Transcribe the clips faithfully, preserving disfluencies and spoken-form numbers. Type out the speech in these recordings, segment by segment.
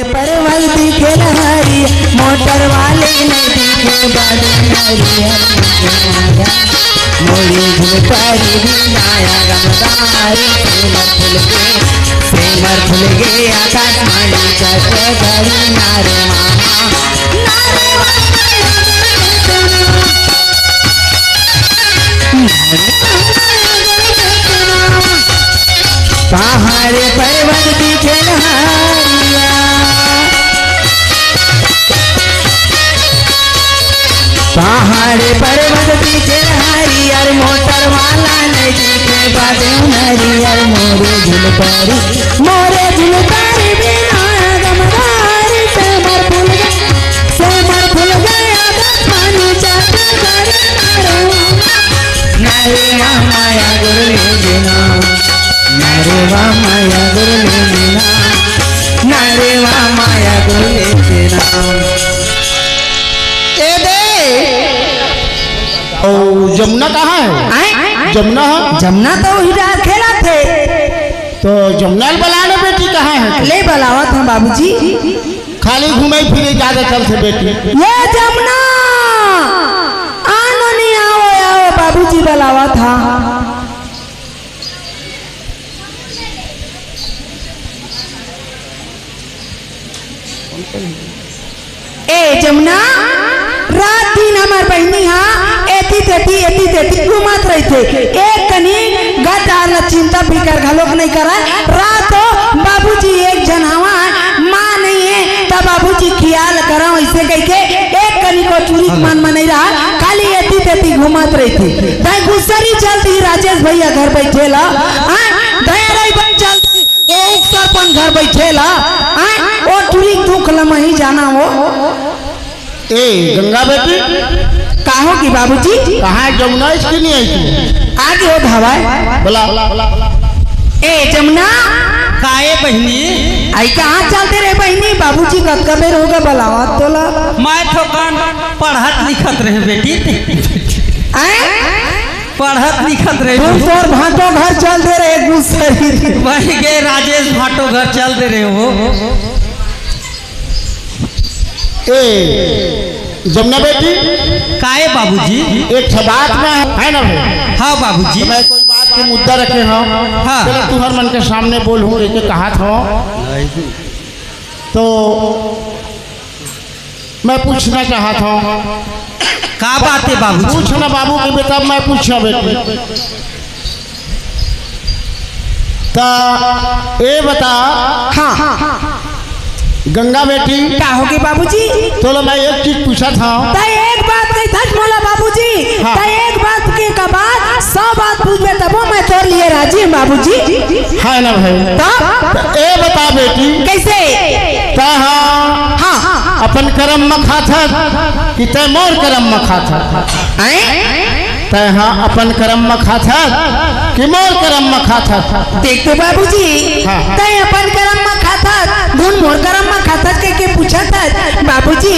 परवल दिखे लहरी, मोटर वाले नहीं दिखे बड़ी नरिया। मोरी झुलपारी बिनाया गमदारी, सेमर फूल गे, सेमर फूल गे, आकाशवाणी करके बड़ी नारे मामा। नारे मामा। पहाड़ पर्वत दिखे लहरिया, पहाड़ पर्वत दिखे हरियर, मोटर वाला नहीं दिखे बादे नरियर। मोरे झुलपारी, मोरे झुलपारी बिना गमदारी, सेमर फूल गे, सेमर फूल गे, आदत पानी चाटे करे नारे मामा। नारे मामा या गुरु देना, नारे मामा या गुरु देना, नारे मामा या गुरु देना। ए दे। ओ, जमुना कहाँ है? आय? जमुना है? जमुना तो वही डार खेला थे। तो जमुना ल बलाना बेटी कहाँ है? ले बलावत हँव बाबूजी। खाली घूमे फिरे ज्यादा चलथे बेटी। ये जमुना, आनो नहीं, आओ, आओ, बाबूजी बलावत हँव। ए जमुना, रात दिन हमर बहिनी हा एती तेती, एती तेती घूमत रहिथे। एक कनी गद्दार ल चिंता फिकर घलोक नइ करय। रात हो बाबूजी एक झन हवय, माँ नइ हे, त बाबूजी खियाल करव, अइसे कहिके एक कनी को चुरी के मन म नइ रहय, खाली एती तेती घूमत रहिथे। तैं गुस्सरी चल दिही राजेश भैया घर बइठे ल, हाँ? दया रही बन चल दिही। ओ उप सरपंच घर बइठे ल, आय, ओ टुरी दुख ल मही जानव। ए, गंगा बेटी। का हो गे बाबूजी? कहाँ हे जमुना, इसकी नहीं आई तू? आ गे हो धावय। बोला। ए, जमुना। का ए बहिनी? अई कहाँ चल दे रहे बहिनी? बाबूजी कतका बेर होगे बलावत तोला। मैं थोकन पढ़त लिखत रहेंव बेटी। आय? पढ़त लिखत रहेंव। तोर भाटो घर चल दे रहे गुस्सरी। वही गे राजेश भाटो घर चल दे रहेंव। ए, जमुना बेटी। का ए बाबूजी? एक ठो बात में है, है ना भाई? हाँ बाबूजी। मैं कोई बात के मुद्दा रखे हँव। हाँ। चलो तुम्हर मन के सामने बोलहूँ, एक कहात हँव। तो मैं पूछना चाहत हँव। का बात हे बाबूजी? पूछ ना बाबू के बेटा, मैं पूछा बेटी। त ए बता। हाँ। गंगा बेटी। का हो गे बाबूजी? तोला मैं एक चीज पूछत हँव। त एक बात कहिथस मोला बाबूजी। हाँ। त एक बात के का बात, सौ बात पूछबे तभो मैं तोर लिए राजी हँव बाबूजी। है ना भाई? त? त ए बता बेटी। कइसे? तैं हा हाँ। अपन करम म खाथस कि तैं मोर करम म खाथस? आय? तैं हा अपन करम म खाथस कि मोर करम म खाथस? देख तो बाबूजी, हाँ। तैं अपन करम म खाथस, धुन मोर करम म खाथस कहिके पूछत हस। बाबूजी,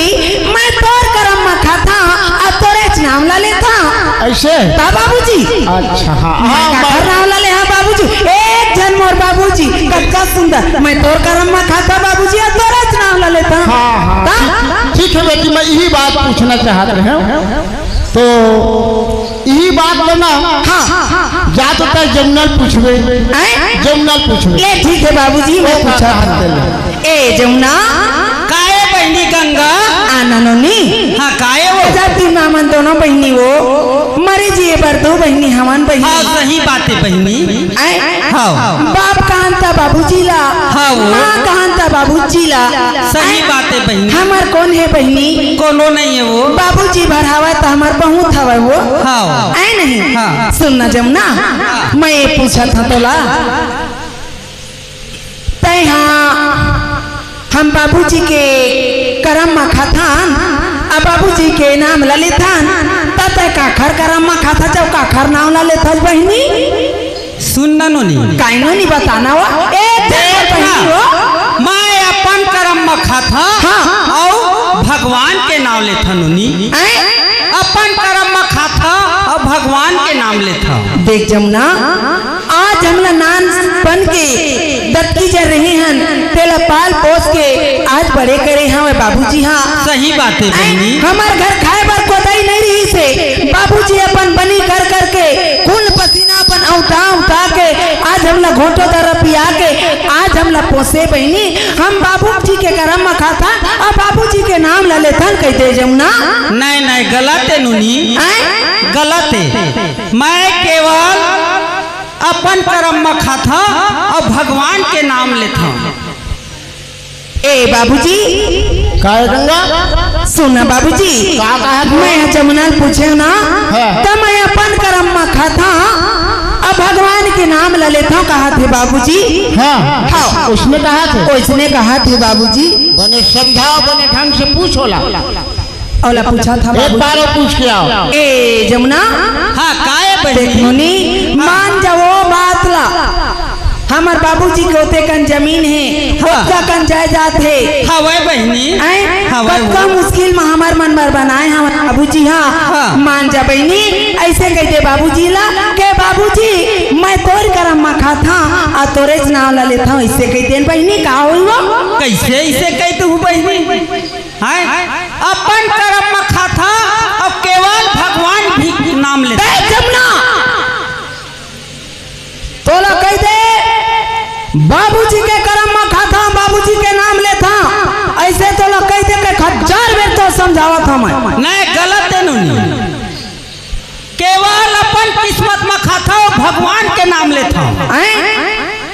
मैं तोर करम म खाथँव, अउ तोरेच नाम ला लेथँव। अइसे? त बाबूजी। अच्छा, हाँ, मैं हाँ, काखर मैं नाम ला लेहँव बाबूजी? एक झन मोर बाबूजी, कतका सुंदर। मैं तोर करम म खाथँव बाबूजी, अउ तोरेच नाम ला लेथँव। हाँ, हाँ, त? ठीक, ठीक हे बेटी, मैं इही बात पूछना चाहत रहेंव। तो इही बात ल ना, हाँ। जा तो तैं जमुना ल पूछबे। आय? जमुना ल पूछबे। ले ठीक हे बाबूजी, मैं ओ, पूछत हँव। ए जमुना। का ए बहिनी गंगा? आना नोनी। हाँ, का ए वो? जब दिन हमन दोनों बहिनी वो, मरे जिए बर दो बहिनी हवन बहिनी। हाँ, सही बात हे बहिनी। आय? हाँ। बाप कहन त बाबूजी ला, हाँ, वो। माँ कहन त बाबूजी ला। सही आय? बात हे बहिनी। हमर कोन हे बहिनी? कोनो नइ हे वो। बाबूजी भर हवय त हमर बहुत हवय वो। हाँ। आय नहीं? हाँ। सुन ना जमुना, हाँ। मैं ए पूछत हँव तोला। तैं हा हम बाबूजी के करम म खाथन, अउ बाबूजी के नाम ल लेथन, त तैं काखर करम म खाथस अउ काखर नाम ल लेथस बहिनी? सुन ना नोनी। काय नोनी बता ना वो? ए, देख बहिनी ना, वो। मैं अपन करम म खाथँव हाँ। अउ भगवान के नाम लेथँव नोनी। आय? अपन करम म खाथँव अउ भगवान के नाम लेथँव। देख जमुना, आज हमला नानपन के दतकी जर रहे हन, तेला पाल पोस के बाबूजी, हाँ। सही बात हे बहिनी। हमर घर खाए बर कोदई नहीं रहिस हे। बाबूजी अपन बनी कर करके, खून पसीना अपन अवता उठा के आज हमला घोंटो दरा पिया के आज हमला पोसे बहिनी। हम बाबूजी के करम म खाथन अउ बाबूजी के नाम ल लेथन कहिथे जमुना। नहीं, नहीं, गलत हे नोनी। हैं? गलत हे। मैं केवल अपन करम म खाथंव अउ भगवान के नाम लेथंव। ए बाबूजी। का हे गंगा? सुन ना बाबूजी। का कहत हे? मैं जमुना ल पूछेंव ना, हाँ। त मैं अपन करम म खाथंव, अउ भगवान के नाम ल लेथंव कहत हे बाबूजी। हाँ। हाँ। ओइसने कहत हे? ओइसने कहत हे बाबूजी। बने समझाव, बने ढंग से पूछ ओला। ओला पूछत हंव एक बाबूजी। बार अउ पूछ के आव। ए जमुना। हाँ, का हे बहिनी? देख नोनी, मान जा ओ बात ला। हमर बाबूजी के ओते कन जमीन हे, हाँ। ओतका कन जायदाद हे। हवय बहिनी। हैं? हवय कतका हो। मुश्किल म हमर मन बर बनाए हवय बाबूजी, हाँ। हाँ। मान जा बहिनी, अइसे कहिथे बाबूजी ला के बाबूजी, मैं तोर करम म खाथंव, अउ तोरेच नाव ला लेथंव, अइसे कहिथे बहिनी, का होही वो? कइसे अइसे कहिथे हू बहिनी? हैं? अपन करम म खाथंव अउ केवल भगवान भी नाम लेथंव। देख जमुना, तोला कहिथे, बाबूजी के करम म खाथंव, बाबूजी के नाम लेथंव, अइसे तोला कहिथे के हजार बेर तो समझावत हंव मैं। नहीं, गलत हे नोनी। केवल अपन किस्मत म खाथंव, भगवान के नाम लेथंव। हैं?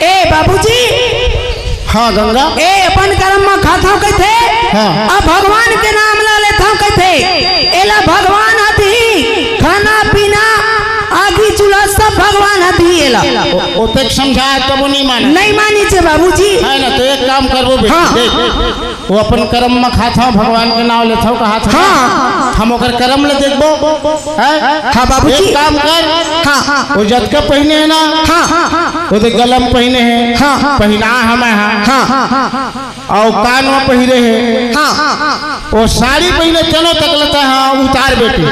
ए बाबूजी। हाँ गंगा। ए अपन करम म खाथंव कहिथे, हाँ। अउ भगवान के नाम ला लेथंव कहिथे। एला भगवान ह दिही, खाना पीना, आगी चूल्हा सब भगवान ह दिही एला। ओ-, ओतेक समझाय तभो नहीं माने। नहीं मानिस हे बाबूजी। हे ना, त एक काम करबो बेटी, हाँ। देख। वो अपन करम म खाथंव, भगवान के नाव लेथंव, कहत हंव। हाँ। हम ओकर करम ल देखबो। हैं? हाँ, बाबूजी। एक काम कर। हाँ। वो जतका पहिने हे ना, हाँ। वो दे गला म पहिने हे। हाँ। पहिना हवंव। हाँ। अउ कान म पहिरे हे। हाँ। वो साड़ी पहिने तेनो तक ल तैं ह उतार बेटी।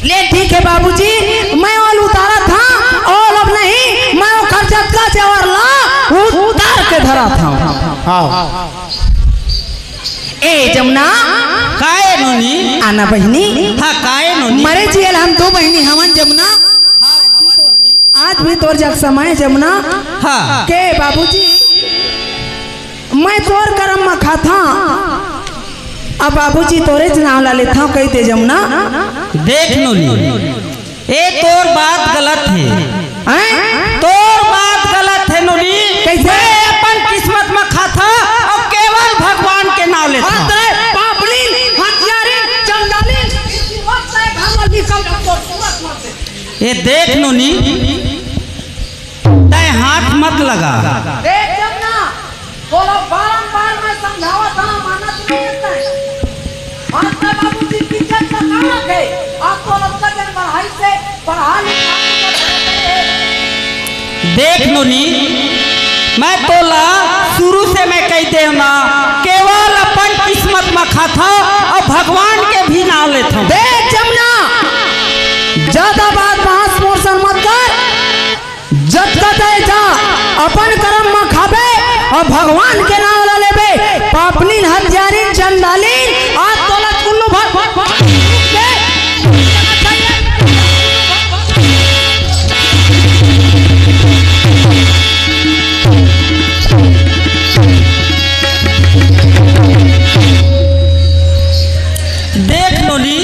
ले ठीक हे बाबूजी, मैं ओला उतारत हंव, अउ अब नहीं, मैं ओकर जतका जेवर ला उतार के धरत हंव। हाँ। ए जमुना। का हे नोनी? आना बहिनी। हाँ, का हे नोनी? मरे जिए ल हम दू बहिनी हवन जमुना। आज भी तोर जग समय जमुना। हाँ। के बाबूजी, मैं तोर करम म खाथंव, अउ बाबूजी तोरेच नाव ला लेथंव कहिथे जमुना। देख नोनी, ए तोर बात गलत हे। हैं? तोर बात गलत हे नोनी। कइसे? मैं अपन किस्मत म खाथंव अउ केवल भगवान के नाव लेथंव। अरे पापड़िन, हत्यारिन, चंडालिन, इसी वक्त से घर वाली कल तोर सूरत मत दे। ए देख नोनी, तैं हाथ मत लगा। देख जमुना, तोला बारंबार मैं समझावत हंव, मानत नहीं हे तैं। आज तक बाबूजी की इज्जत का का रखे? आज तोला ओतका दिन पढ़ाइस हे, पढ़ा लिखा के देख नोनी, मैं तोला शुरू से मैं कहि देंव ना, केवल अपन किस्मत म खाथंव अउ भगवान के भी नाव लेथंव। देख जमुना, जादा बात बहस मोर संग मत कर। जतका तैं जा, अपन करम म खाबे अउ भगवान के नाव ला लेबे। पापनिन, हत्यारिन, चंडालिन, आज तोला कुल्लू भर, भर, भर, देख नोनी,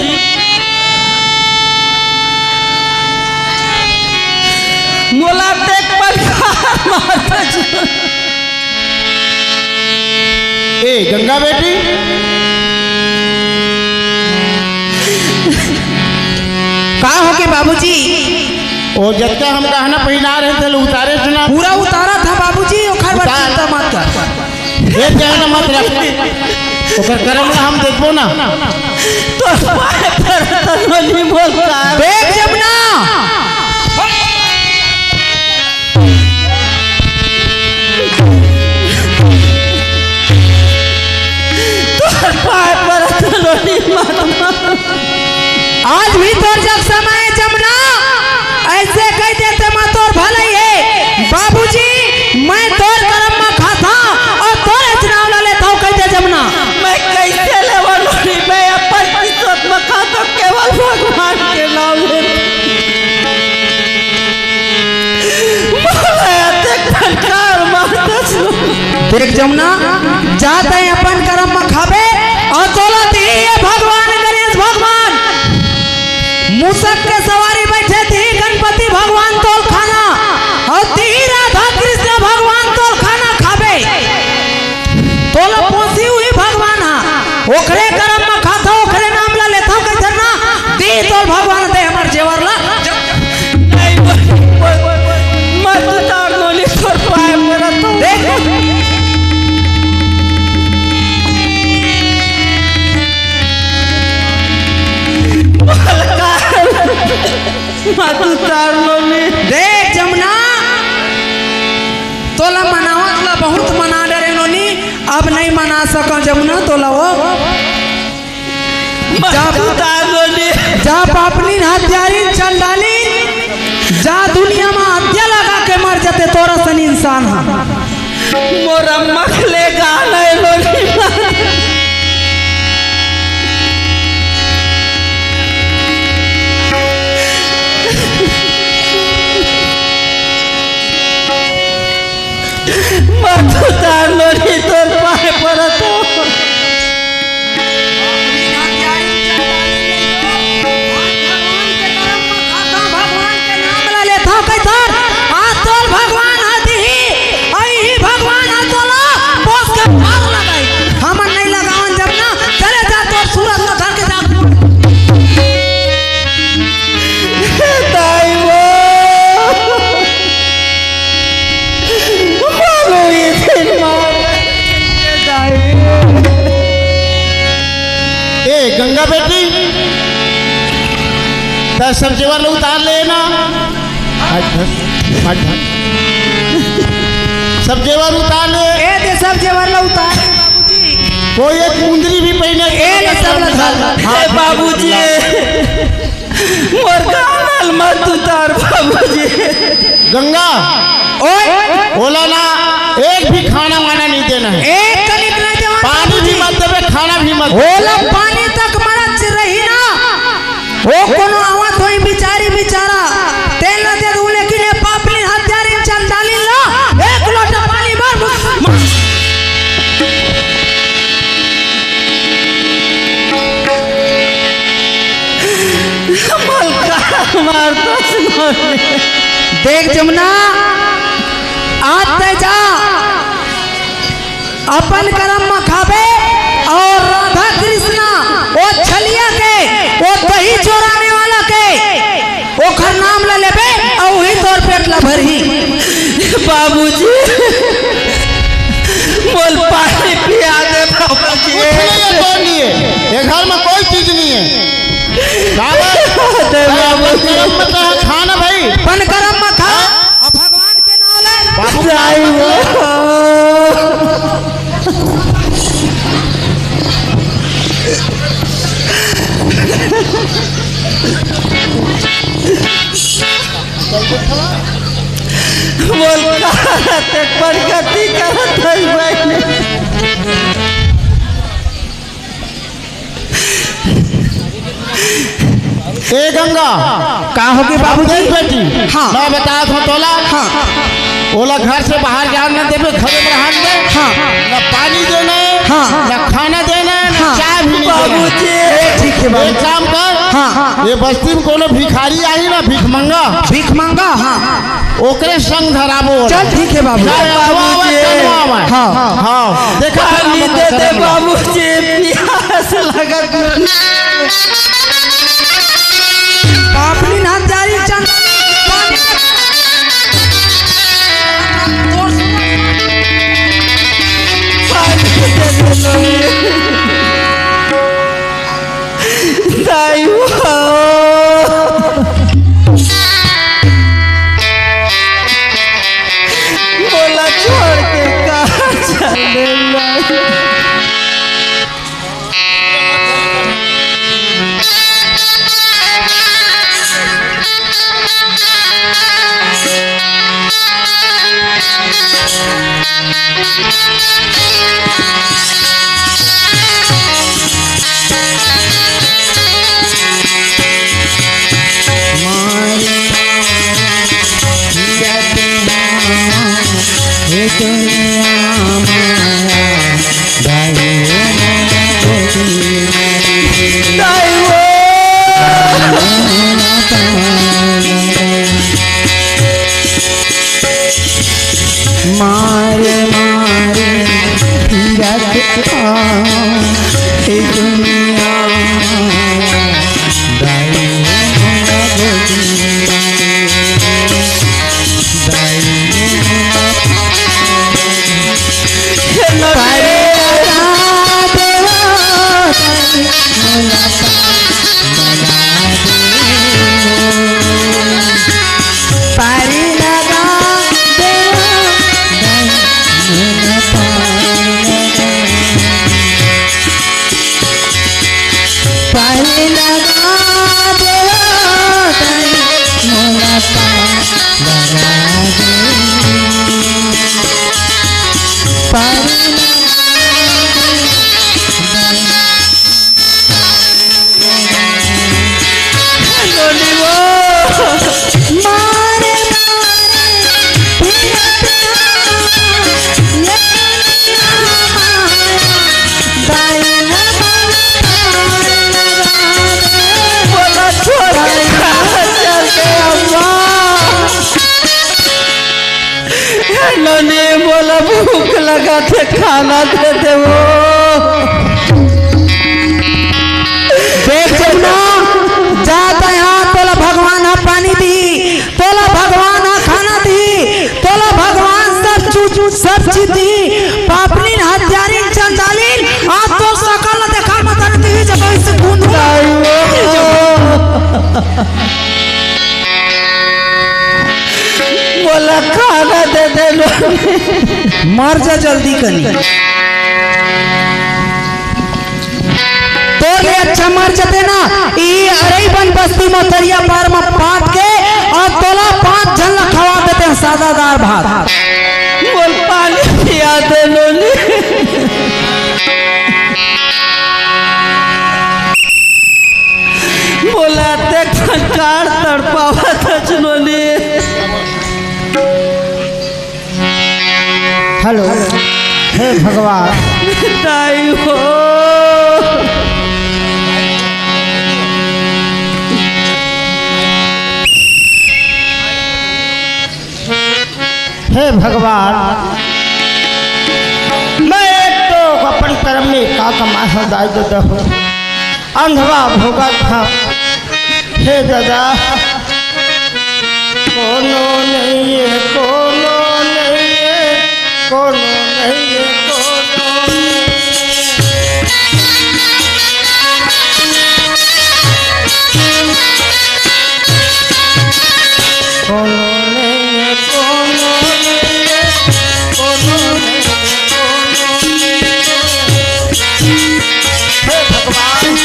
मोला देख परिवार मारत हे। ए गंगा बेटी, का होगे बाबूजी? ओ जतका हम गहना पहिना रहे थे, उतारेस ना? पूरा उतारत हंव बाबूजी, ओखर बर उतार। चिंता मत कर। ए, ध्यान मत रख। ओकर करम ला हम देखबो ना। तोर पाय परत हंव नोनी, बोल का। देख जमुना। तोर पाय परत हंव नोनी, मत मार। आज भी तोर जग समय हे जमुना, अइसे कहि देते म तोर भलई हे। बाबूजी, मैं तोर करम म खाथंव अउ तोरेच नाव ला लेथंव कहि दे देख जमुना, जा तैं अपन करम म खाबे, अउ तोला दिही ये भगवान गणेश भगवान, मूसक के सवारी बइठे दिही गणपति भगवान तोल खाना, अउ दिही राधा कृष्ण भगवान तोल खाना खाबे। तोला पोसी उही भगवान हा, ओकरे करम म खाथव, ओकरे नाम ला लेथव, कहिथन ना, दिही तोल भगवान दे हमर जेवर ला। नहीं, मैं, मैं, मैं तो तार नोनी तोर पाए परत हूँ। देख। मैं तो तार नोनी। देख जमुना, तोला मनावत ला बहुत मना डरे नोनी, अब नहीं मना सकव जमुना तोला वो। जा, जा पापनी हत्यारिन चंडालिन, जा दुनिया म हत्या लगा के मर जते तोर असन इंसान हा। मोर अम्मा के ले गाना है लोरी। मत उतार लोरी तोर पाए परत हूँ। भगवान के नाम ला लेथव कइथन, आज तोर भगवान ह दिही, अइही भगवान ह तोला पोस के पार लगाई। हमन नहीं लगावन जब ना, चले जा तोर सूरत ला धर के जा। ताई वो। मारो ये दिन मार। ताई। ए गंगा बेटी, त सब जेवर ला उतार ले ना। हट, हट, हट, हट। सब जेवर उतार ले। ए दे सब जेवर ला उतार ले बाबूजी। कोई एक मुंदरी भी पहने ए ले सब ला धर। हाँ, ए बाबूजी। मोर गाना ल मत उतार बाबूजी। गंगा, ओए। ओला ना एक भी खाना वाना नहीं देना है। एक कनिक नहीं देवन पानी भी बाबूजी। मत देबे, खाना भी मत देबे। ओला पानी तक मरत रही ना। ओ कोनो आवत होई बिचारी बिचारा, तेल न दे दूं, लेकिन ये पापनी हत्यारिन चंडालिन ला एक लोटा पानी भर मलका मारता सुनो। देख जमुना, आज तैं जा अपन करम म खाबे अउ राधा कृष्णा ओ छलिया के, ओ दही चोराने वाला के, ओखर नाम ला लेबे अउ उही तोर पेट ला भरही। बाबूजी, मोल पानी पिया दे बाबूजी। कुछ नहीं है, कोई नहीं है, ये घर में कोई चीज नहीं है। काबर? दे बाबूजी। करम म खाना भाई। अपन करम म खा। हाँ? अब भगवान बाबू, दाई हो। बोल, का ते प्रगति करत हई बहिनी? ए गंगा, का होगे बाबूजी? देख बेटी, हाँ। मैं बतात हूँ तोला। हाँ। ओला घर से बाहर जान न देबे, घरे में रहन दे। हाँ। न पानी देना है, हाँ। न खाना देना है, न हाँ। चाय भी नहीं देना है। बाबूजी। ए, ठीक है बाबूजी। एक काम कर, हाँ। ये बस्ती में कोनो भिखारी आही ना, भीख मंगा। भीख मंगा, हाँ। ओकरे संग धराबो। चल ठीक है बाबू। चाहे अगवा आवे, बाबूजी। चाहे कनवा आवे। हाँ। हाँ। देखा पानी दे दे बाबूजी, प्यास लगत। बापली ना जारी चंद। पानी दे दे। दाई हो। मोला छोड़ के कहाँ चले दाई? ए दुनिया, दाई मोला गोदी, दाई मोला पारे लगा देवो, दाई मोला पारे लगा देवो, दाई मोला पारे लगा। पानी लगा दे, दाई मोला पानी लगा दे। पानी लगा दे, दाई। मारे, मारे, पिया, पिया, ये बोला, छोड़ के कहाँ चल दे, अम्मा? हे नोनी, मोला भूख लगा थे, खाना दे दे वो। देख जमुना, जा त यहाँ तोला भगवान ह पानी दी। तोला भगवान ह खाना दी, तोला भगवान सब चीज, सब चीज दी। पापनी हत्यारिन चंडालिन, आज तो सकल देखा मत दी जब इसे खून हुआ। मोला खाना दे दे लो। मर जा जल्दी कनी। तोर ले अच्छा मर जते ना, ई अरई बन बस्ती म तरिया पार म पाट के अउ तोला पांच झन ल खवा देते हैं सादा दार भात। मोल पानी पिया दे नोनी। मोला ते खंकार तड़पावत हच नोनी। हेलो, हे भगवान। दाई हो। हे भगवान, मैं एक तो अपन कर्म में का कमाए हंव दाई ददा हो। अंधवा भोगत हंव। हे ददा, कोनो नइये, कोनो नइये, कोनो नइये, कोनो नइये। कोनो नइये, कोनो नइये, कोनो नइये, कोनो नइये। हे भगवान,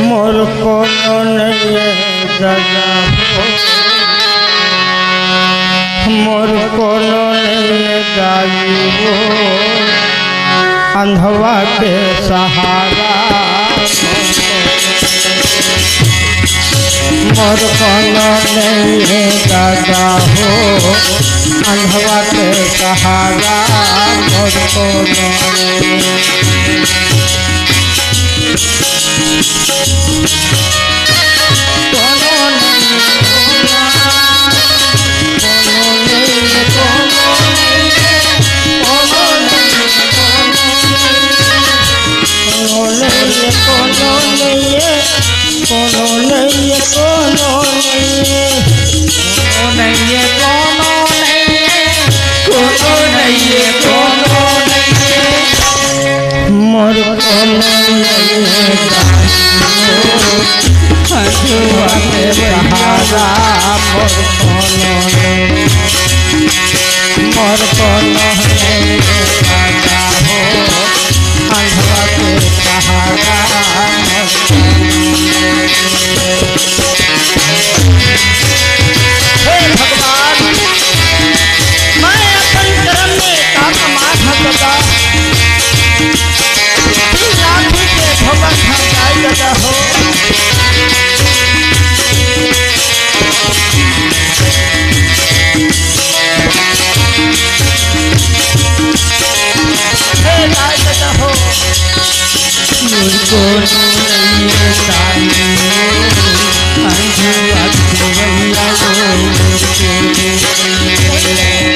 मोर कोनो नइये ददा हो, मोर कोनो नइये दाई हो, अंधवा के सहारा। मोर कोनो नइये ददा हो, अंधवा के सहारा। मोर कोनो नइये। कोनो नइये, कोनो नइये, कोनो नइये। कोनो नइये, कोनो नइये। कोनो नइये, कोनो नइये। मोर कोनो नइये। हंसुआ के सहारा मोर कोनो नइये। मोर कोनो नइये। अंधवा के सहारा। हे भगवान, मैं अपन कर्म में का कमात हंव ददा। दिन रात के भोगत हंव दाई ददा हो। हे दाई ददा हो। मोर कोनो नइये दाई हो, अंधवा के भैया हो, मोर कोनो नइये।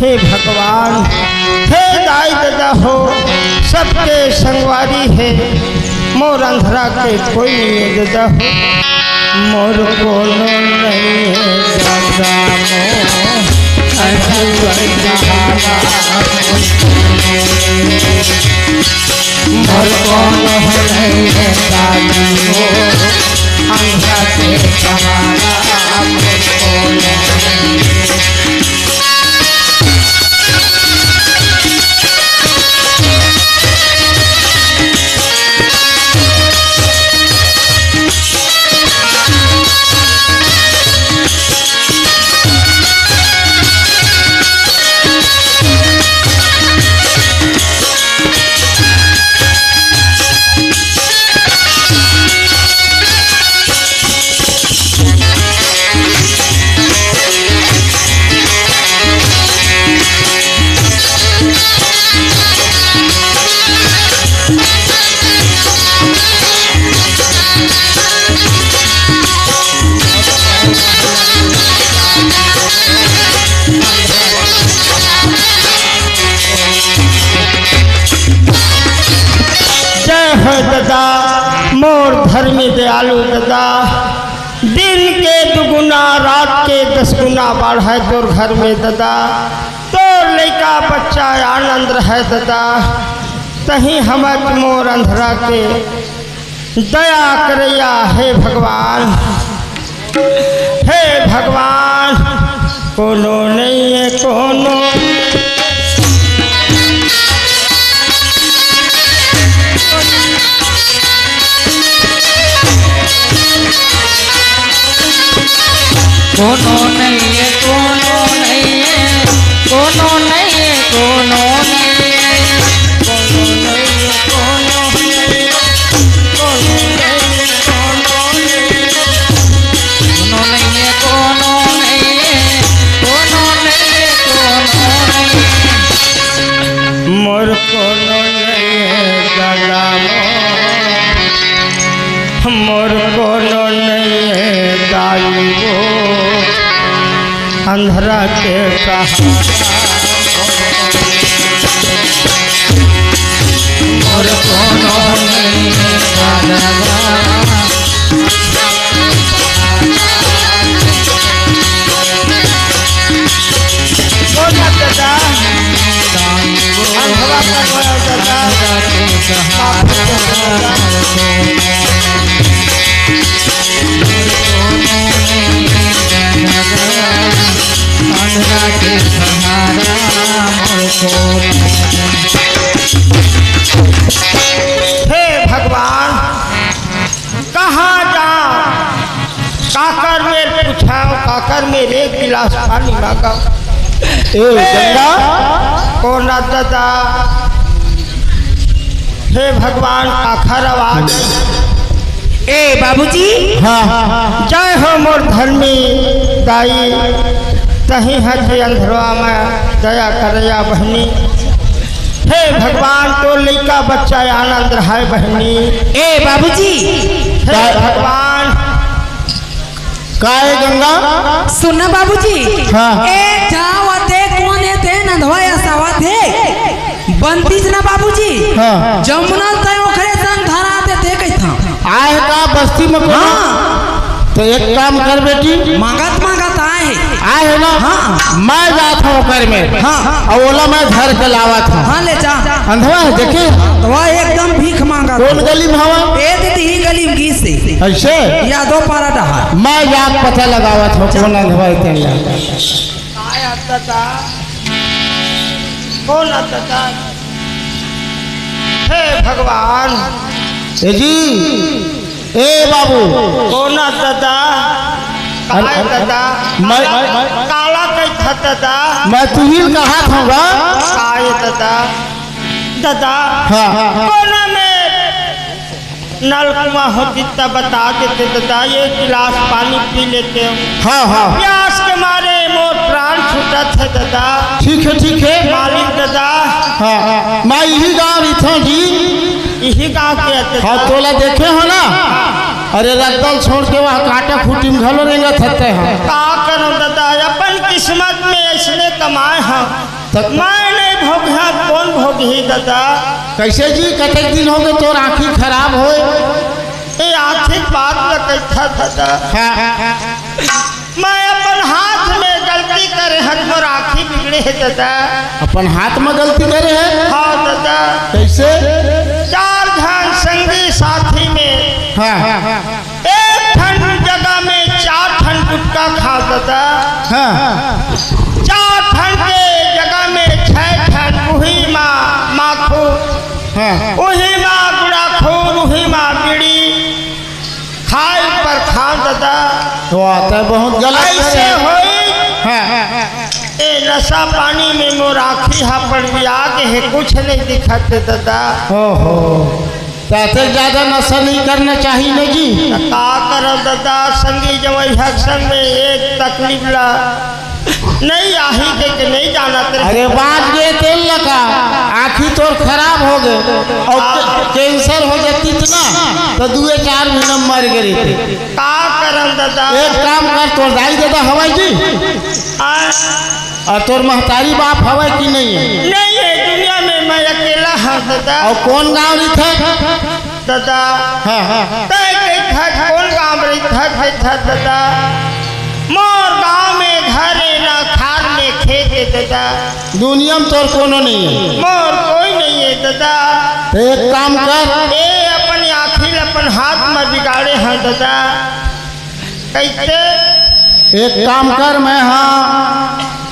हे भगवान, हे दाई ददा हो, सबके संगवारी हे, मोर अंधरा के कोई नहीं हे ददा हो। मोर कोनो नहीं हे ददा मोर, अंधरा के सहारा। मोर कोनो नहीं हे दाई हो, अंधरा के सहारा। मोर कोनो नहीं हे। जय हो ददा, मोर धर्मी दयालु ददा। दिन के दुगुना, रात के दस गुना बाढ़य तोर घर में ददा। तोर लइका बच्चा आनंद रहय ददा। तहीं हमत मोर अंधरा के दया करइया हे भगवान। हे भगवान, कोनो नइये कोनो। कोनो नइये, कोनो नइये, कोनो नइये, कोनो नइये, कोनो नइये, कोनो नइये, कोनो नइये, कोनो नइये, कोनो नइये, कोनो नइये, कोनो नइये। मोर कोनो नइये दादा मोर, मोर कोनो नइये दाई वो, अंधरा के सहारा। मोर कोनो नइये दादा। बोला दादा, अंधरा का बोला दादा, बाप रे दादा। अंधरा के सहारा मोर को। हे भगवान, कहाँ जाओं, काकर मेर पूछाओं, काकर मेर एक गिलास पानी मांगों। ए, गंगा। कोन दादा? हे भगवान, काखर आवाज। ए बाबूजी। हाँ। जय हो मोर धर्मी दाई, तहीं हथे अंधरवा में दया करइया बहिनी। हे भगवान, तोर लइका बच्चा आनंद रहय बहिनी। ए बाबूजी। हे भगवान। काय गंगा? सुन ना बाबूजी। हाँ। ए जावत हे, कोन हे ते नंदवा असावत हे। बनतीस ना बाबूजी। हाँ। जमुना तय ओखरे संग धरा देते कहिथा। आहे का बस्ती में कोनो? हाँ। तो एक काम कर बेटी। मांगत मांगत आहे। आहे ना? हाँ। मैं जात हूँ ओकर में। हाँ। अउ ओला मैं धर के लावत हूँ। हाँ, ले जा। अंधवा हे, देखे? तो वह एकदम भीख मांगा। कोन गली में हवा? ए दीदी, ही गली में गिस हे। अइसे? यादव पारा डहार। मैं जाके पता लगावत हँव, कोन अंधवा हे तेन ला। काय अत ददा? कोन अत ददा? हे भगवान। ए जी, ए बाबू। कोन अत ददा? अरे, काय अरे, ददा? मैं काला कहिथस ददा? मैं तुही ल कहत हँव गा। काय ददा? ददा, हाँ। कोना में नलकुआँ होतिस त बता देते ददा, एक गिलास पानी पी लेतेंव। हाँ, हाँ। प्यास के मारे मोर प्राण छूटत हे ददा। ठीक हे, ठीक हे। मालिक ददा। हाँ, मैं इही गाँव रहिथँव जी। इही गाँव के अते हाँ, ददा। तोला देखे हँव ना? अरे रद्दा ल छोड़ के वहाँ कांटा खूँटी में घलो रेंगत हस तैं हा। का करँव ददा, अपन किस्मत में अइसने कमाए हँव। त मैं नइ भोगहँव, कोन भोगही ददा? कइसे जी, कतेक दिन होगे तोर आँखी खराब होय? ए आँखी के बात ल कहिथस ददा। हाँ। मैं अपन हाथ में गलती करे हँव, मोर आँखी बिगड़े हे ददा। अपन हाथ में गलती करे हस? हाँ ददा। कइसे? चार झन संगी साथी में हाँ। एक ठन जगह में चार ठन गुटखा खाँव ददा। हाँ। चार ठन के जगह में छै ठन उही मा माखूँ। हाँ। उही मा गुड़ाखू, उही मा बीड़ी खाए बर खाँव ददा। वाह, तैं बहुत गलत अइसे करे। होइस। हाँ। ए नशा पानी में मोर आँखी हा पड़बिया गे हे, कुछ नइ दिखत हे ददा। ओहो। त अतेक ज्यादा नशा नहीं करना चाहिए ना जी। त का करँव ददा, संगी जवई हक संग में एक तकलीफ ला नइ आही कहिके नइ जानत रहे। अरे बाँच गे तेन ला का, आँखी तोर खराब होगे अउ हाँ। के-, कैंसर हो जातिस ना, त दुए चार महीना में मर गे रहिते। का करँव ददा? एक काम कर, तोर दाई ददा हवय जी? हाँ। अउ तोर महतारी बाप हवय कि नइ हे? नइ हे, दुनिया में मैं अकेला हँव ददा। अउ कोन गाँव रहिथस? ददा। हाँ, हाँ, हाँ। तैं कहिथस कोन गाँव रहिथस, कहिथस ददा। मोर गाँव में घर हे ना खार में खेत हे ददा। दुनिया में तोर कोनो नइ हे। मोर कोई नइ हे ददा। त एक काम कर। ए अपन आँखी ल अपन हाथ में बिगाड़े हँव ददा। कइसे? एक काम कर, मैं हा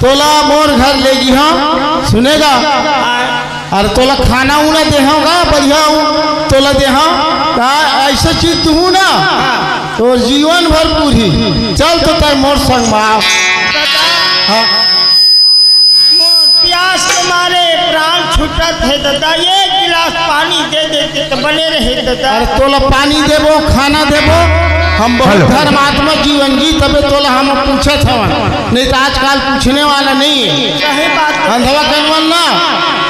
तोला मोर घर लेगी हँव, सुने गा? अउ तोला खाना उना देहँव गा, बढ़िया तोला देहँव। का अइसे चीज दुहूँ ना, तोर जीवन भर पूरही। चल तो तैं मोर संग मा आ। हाँ। मोर प्यास के मारे प्राण छूटत हे ददा, एक गिलास पानी दे देते त बने रहे ददा। अरे तोला पानी देबो, खाना देबो, हम बहुत हेलो। धर्मात्मा जीवन जी, तभे तोला हम पूछत हवन, नहीं त आजकल पूछने वाला नइ हे। सही बात हे। अंधवा कनवन ना,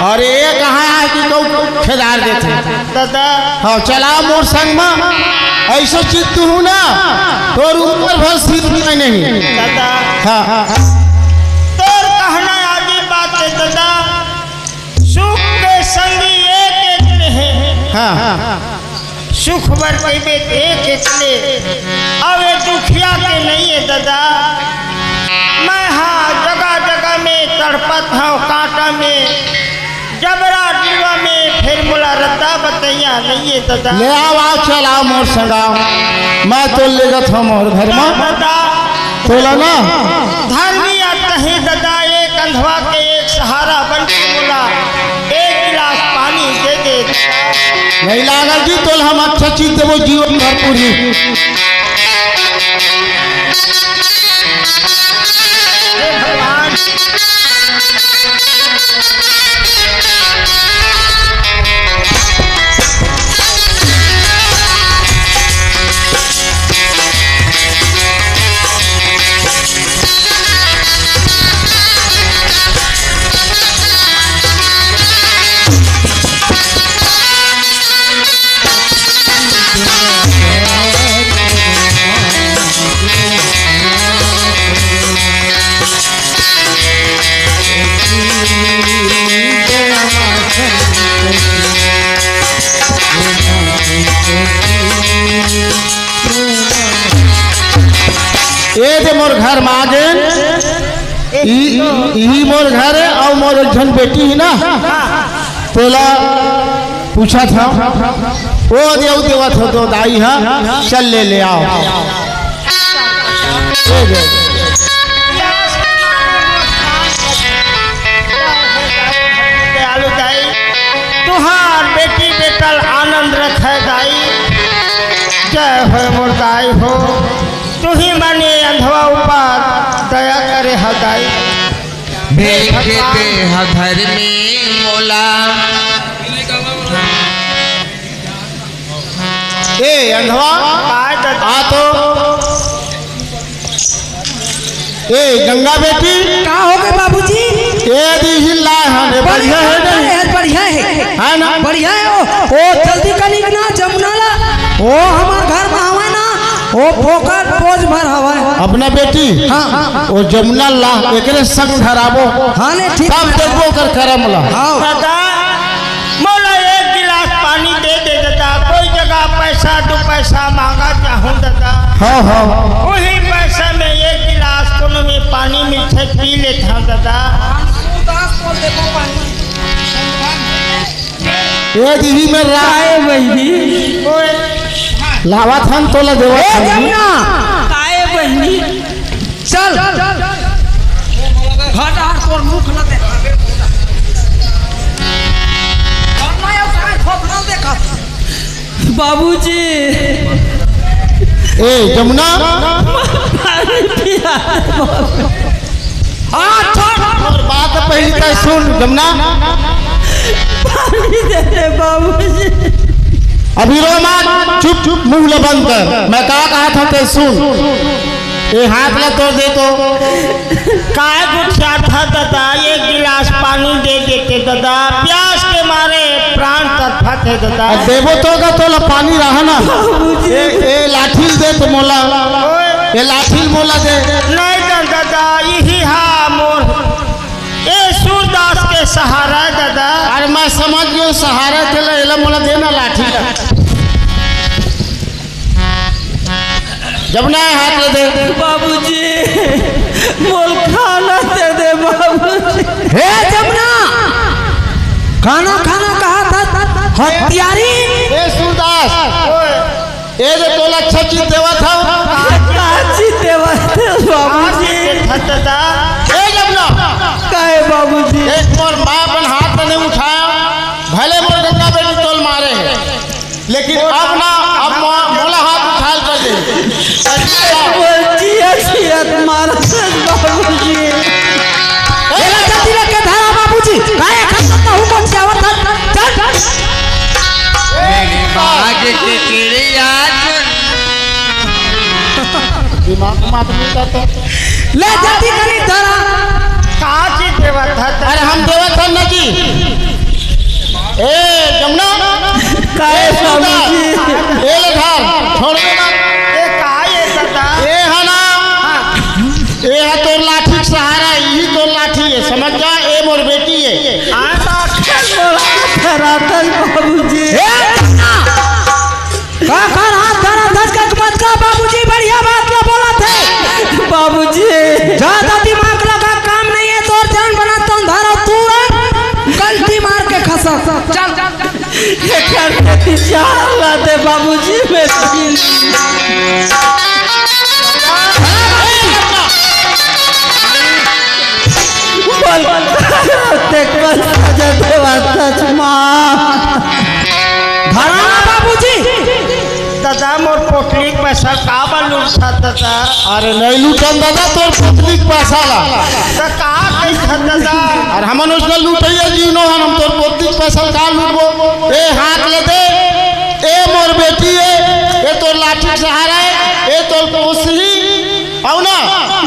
अउ ए कहाँ आय कि कहूँ खेदार देथे। ददा। हाँ, चल आ मोर संग मा, अइसे चीज दुहूँ ना, तोर उमर भर सिर नइ। ददा। हाँ, हाँ। तोर कहना आगे बात हे ददा, सुख के संगी एक एक ले हे। हाँ। सुख बर कहिबे त एक एक ले, अउ ए दुखिया के नइ हे ददा। मैं हा जगह जगह में तड़पत हँव काँटा में, जबरा डिलवा में, फेर मोला रद्दा बतइया नइ हे ददा। ले आव, आव, चल आव मोर संग आव, मैं तोला लेगत हँव मोर घर मा। ददा। तोला ना। धरमी अतही ददा, एक अंधवा के एक सहारा बन के मोला एक गिलास पानी दे दे। नइ लागय जी, तोला हम अच्छा चीज देबो, जीवन भर पूरही। हे भगवान। ए दे मोर घर मा आगे। ई, ई मोर घर हे अउ मोर एक झन बेटी हे ना, तोला पूछत हँव। ओ देव देवत हो तो दाई हा, चल ले, ले आओ। ए दे। दयालु दाई, तुहार बेटी बेटा ल आनंद रखे दाई। जय हो मोर दाई हो, तुही मन ए अंधवा ऊपर दया करे हा दाई। देखे ते ह धर्मी मोला। ए अंधवा, काय ददा? आ तो। ए गंगा बेटी। का हो गे बाबूजी? ए दीही ला हन, ए बढ़िया हे नहीं? बढ़िया हे, बढ़िया हे। है ना? बढ़िया हे ओ। ओ जल्दी कनिक ना जमुना ला। ओ हमर घर में हवय ना। ओ फोकट पोज भर हवय। अपना बेटी। हाँ। ओ जमुना ला, एकरे संग धराबो। हाँ, नहीं, ठीक तब हे। देखबो ओकर करम ला। हाँ। ददा, मोला एक गिलास पानी दे दे ददा, कोई जगह पैसा दू पैसा मांगा चाहूं ददा। हाँ, हाँ। वही पैसा में एक गिलास कोनो में पानी मिलथे, पी लेथंव ददा। ए दीही में राय बहिनी। ओए। लावत हन तोला देवत ए हन। जमुना। काय बहिनी? चल। हट, हट, तोर मुख न देखाबे। हट ना, यार, काय खोपड़ा देखा। बाबूजी। ए, जमुना। पानी पिया। हाँ, छोड़। तोर बात पहली तय सुन, जमुना। पानी दे दे, बाबूजी। अभी रो मत, चुप, चुप, मुंह ले बंद कर। मैं का कहा था, तय सुन। ए हाथ ला तोड़ दे तो। काय गुठियाथा ददा, एक गिलास पानी दे देते ददा, प्यास के मारे प्राण तड़फत हे ददा। अब देबो तो का तोला पानी रहा ना। ए, ए लाठी ल दे तो मोला। ओए। ए लाठी ल मोला दे। नहीं दन ददा, यही हा मोर। ए सूरदास के सहारा ददा। अरे मैं समझ गयो सहारा तेला, एला मोला देना लाठी ला। जब ना हाथ ले दे। बाबूजी, मोल खाना दे दे बाबूजी। हे जमुना, खाना, खाना कहा था हत्यारी। ए सूरदास, ए दे तोला अच्छा चीज देवा था। का चीज देवा था बाबूजी? ए जमुना, काहे बाबूजी? एक मोर माँ अपन हाथ में नहीं उठाया, भले मोर गंगा बेटी तोल मारे है। लेकिन अब ना, अब मो-, मोला हाथ उठाल कर दे। बोल जिया जिया मारा बाबूजी। ए, जल्दी रख के धरा बाबूजी। काहे खत्म ना हुआ कौन से आवत है? चल, चल। मेरी बाग की चिड़िया चुन। दिमाग मात नहीं करता। ले जल्दी करी धरा। का चीज देवत है? अरे हम देवत है ना जी। ए जमुना, काहे ए सूरदास, बाबूजी? ए ले धार, छोड़ दे ना। ए का ये दादा? ए है ना, ए है तोर लाठी के सहारा, यही तोर लाठी है, समझ जा, ए मोर बेटी है। आ बात कर बोला, धरातल बाबूजी। ए जमुना, काकर हाथ धरा धस के मत का बाबूजी, बढ़िया बात ला बोलत हे। बाबूजी। ज्यादा दिमाग लगा काम नहीं है, तोर जान बना तो अंधारा तू रे, गलती मार के खसा। चल। एकर बेटी चार ला दे बाबूजी, मैं बोल, देख बस सजा देवा सच माँ। धरा बाबूजी। दादा, मोर पोटली के पैसा काबर लूटत हस दादा? अरे नहीं लूटन दादा, तोर पोटली के पैसा ला। त का कहिस हस दादा? अरे हमन उसने लूटइया जीनो हन, हम तोर पोटली के पैसा ला का लूटबो? ए हाथ ले दे, ए मोर बेटी ए, ए तोर लाठी के सहारा ए, ए तोर पोसही। आओ ना,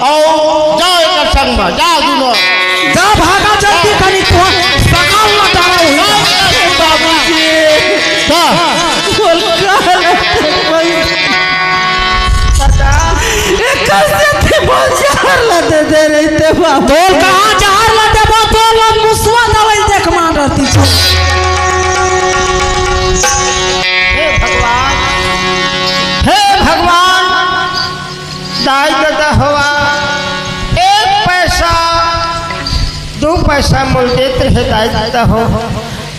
आओ, जाओ एकर संग में, जाओ दूनो। जा भागा जल्दी करी, तू सकाल ना डारा हुई। बाबूजी। जा। बोल, बोल। एकर से ते बोल जहर ला दे दे रही ते बाबू। बोल कहाँ जहर ला दे, बोल, बोल, बोल, मुसवा दवाई देख मार रहती छो। हे भगवान, हे भगवान, दाई ददा होवा, एक पैसा, दू पैसा मोल देत रहे दाई ददा हो।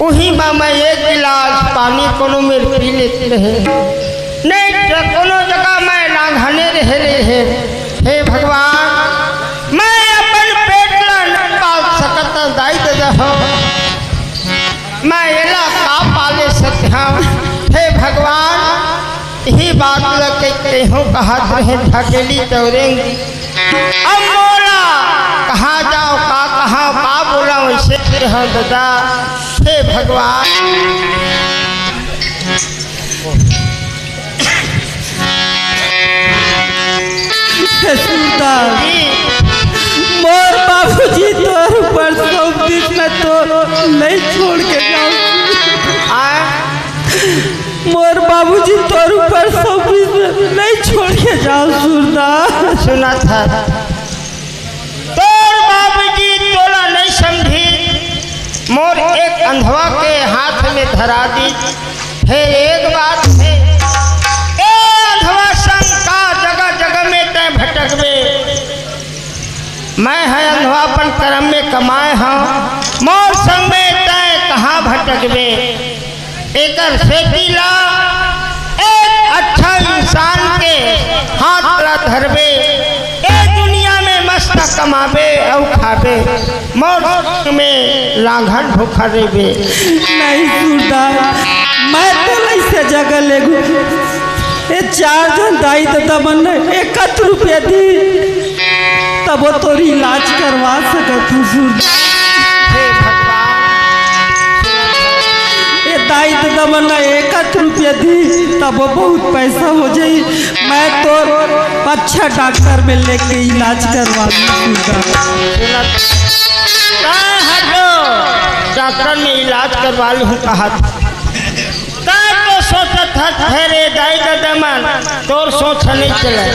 उही म मैं एक गिलास पानी कोनो मेर पी लेत रहें। नहीं त कोनो जगह मैं लांघने रहे रहे। हे भगवान, मैं अपन पेट ला न पाल सकत दाई ददा हो। मैं एला का पाले सकत हंव? हे भगवान, इही बात ल के तेहू कहत रहे ढकेली तौरेंगी। अब मोला कहाँ जाओ, का कहाँ, का बोला, वैसे फिर हो ददा। हे भगवान। हे सूरदास, मोर बाबूजी तोर ऊपर सौंप दिस, मैं तो नहीं छोड़ के जाऊँ। आ, मोर बाबूजी तोर ऊपर सौंपिस, नहीं छोड़ के जाओ सूरदास। सुनत हस, तोर बाबूजी तोला नहीं समझी, मोर एक अंधवा के हाथ में धरा दी। हे एक बात हे, ए अंधवा संग का जगह जगह में तैं भटकबे, मैं ह अंधवा अपन करम में कमाए हंव, मोर संग में तैं कहाँ भटकबे। एकर सेती ला एक अच्छा इंसान के हाथ ला धरबे, ए दुनिया में मस्त कमाबे अउ खाबे, मोर संग में लांघन भूखा रहिबे। नहीं सूरदास, मैं तो नहीं से जगह लेगू। ए चार झन दाई ददा मन एकत रुपया दी, तब वो तोर इलाज करवा सकत हूँ सूरदास। हे भगवान, ए दाई ददा मन एकत रुपया दी, तब वो बहुत पैसा हो जाई। मैं तोर अच्छा डॉक्टर में लेके इलाज करवा लूँ सूरदास। सुनत, का हटो, डॉक्टर में इलाज करवा लूँ कहत। तैं तो सोचत हस, हे रे दाई ददा मन, तोर सोच ह नहीं चले।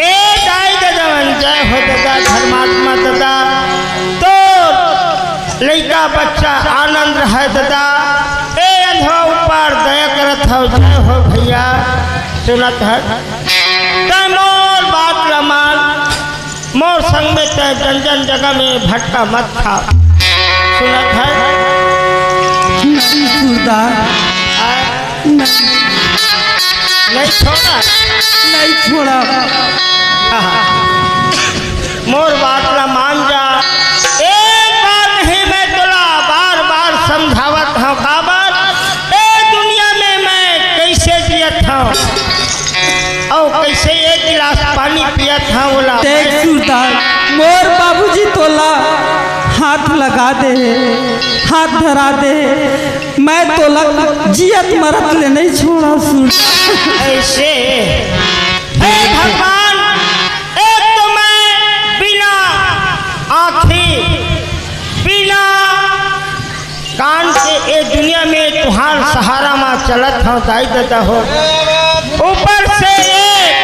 ए दाई ददा मन, जय हो ददा, धर्मात्मा ददा, तोर लइका बच्चा आनंद रहे ददा। ए अंधवा ऊपर दया करत हव, जय हो भैया। सुनत हस, तैं मोर बात ला मान, मोर संग में तैं जन जन जगह में भटका मत खा। सुनत हस? नहीं सूरदास, आ, नहीं, नहीं छोड़ा। नहीं छोड़ा। आहा। मोर बात ला मान जा। एक बार नहीं, मैं तोला बार बार समझावत हंव। काबर? ए दुनिया में मैं कैसे जियत हंव? अउ कैसे एक गिलास पानी पियत हंव ओला। देख सूरदास, मोर बाबूजी तोला हाथ लगा दे हे, हाथ धरा दे हे। मैं तोला जियत मरत ले नहीं छोड़ा सूरदास। ऐसे, हे भगवान, एक तो मैं बिना आँखी, बिना कान के ए दुनिया में तुहार सहारा मा चलत हंव दाई ददा हो। ऊपर से एक,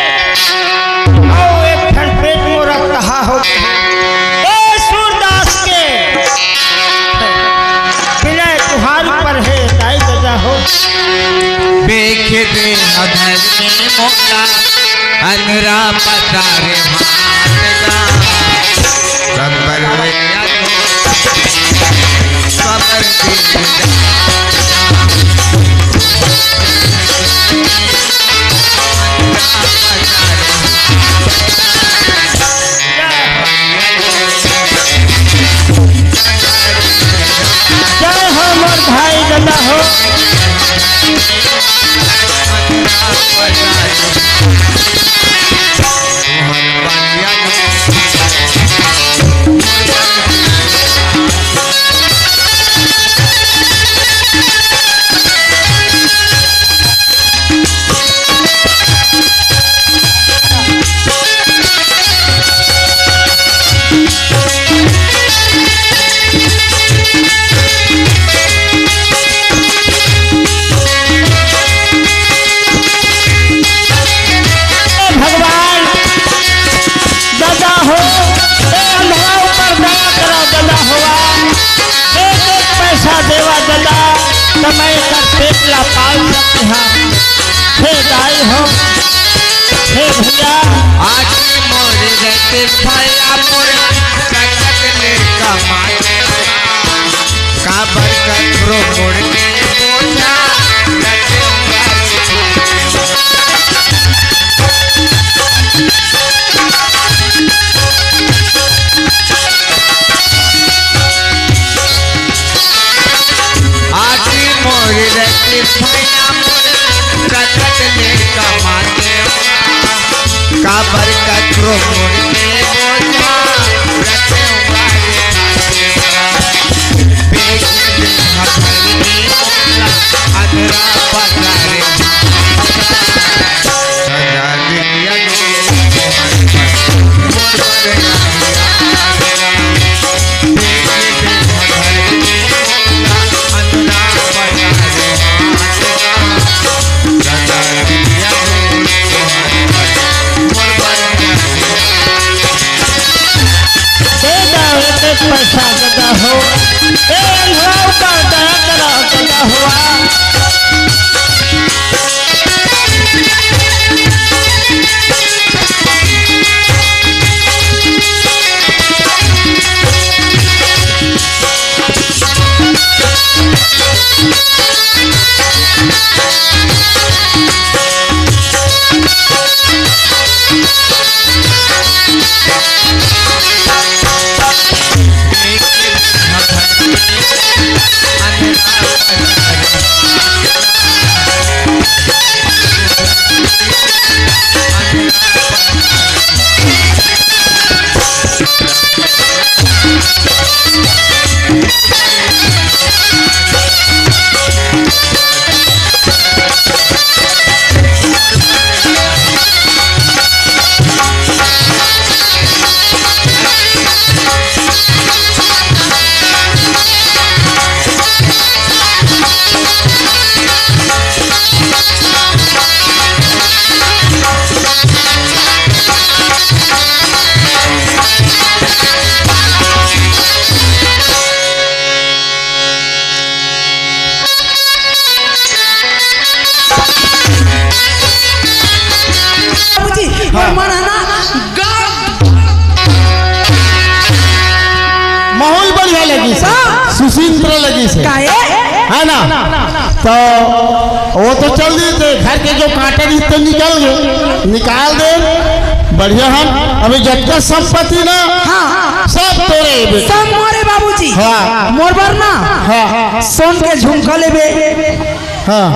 अउ एक ठन पेट मोर अकहा हो गे। ए सूरदास के बिना तुहार ऊपर हे दाई ददा हो। देख दे हदर में मोला, अनरा पतारे हाथ का, कमर में कमर की जय हो मोर भाई ददा हो। ए भगवान, ददा हो, ए अंधवा ऊपर दया करा ददा होवा, एक एक पैसा देवा ददा, त मैं एकर पेट ला पाल सकत हंव। हे दाई हो, हे भैया, आके मोरे रहते भैया मोरे, रंगत ले कमाए। काबर ककरो भैया मोर रखत ले कमाते, काबर कचरो मोर के बोझा रखे हुआ रे हाथे। बेच दे हथेली मोला, अंधरा पता रे। सदा दुनिया में मोर बरे। दे दो, एक एक पैसा दे दो हो। ए अंधरा ऊपर दया करा, दया हुआ। बाबूजी, हाँ। और मन है ना, गा- माहौल बढ़िया लगिस हे, हाँ। सुशींद्र लगिस हे, काहे? है ना? तो वो तो चल दी थे, घर के जो कांटा रिहिस ते निकल गे, निकाल दे। बढ़िया हम अभी जतका संपत्ति ना, हाँ। सब तोरे बेटा। सब मोरे बाबूजी। हाँ। मोर बर ना, हाँ। सोन के झुमका लेबे। हाँ।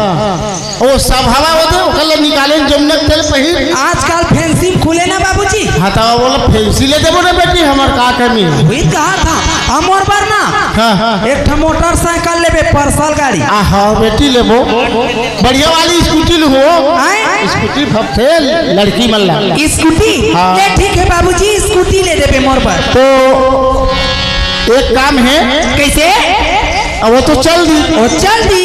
ओ सब हवा होथे, ओकर ले निकाले जमनक तेल पहिर। आजकल फैंसी में खुले ना बाबूजी। हाँ, तो बोला फैंसी ले देबो ना बेटी, हमर का कमी हे? वही कहा था, हमर बर ना। हाँ, हाँ। एक ठो मोटरसाइकिल लेबे, पर्सनल गाड़ी। आ, हाँ, बेटी लेबो। बढ़िया वाली स्कूटी लेबो। आय? स्कूटी फबथे लड़की मन ला। स्कूटी? हाँ। ले ठीक हे बाबूजी, स्कूटी ले देबे मोर बर। तो एक काम हे। कैसे? अब वो तो चल दी। वो चल दी।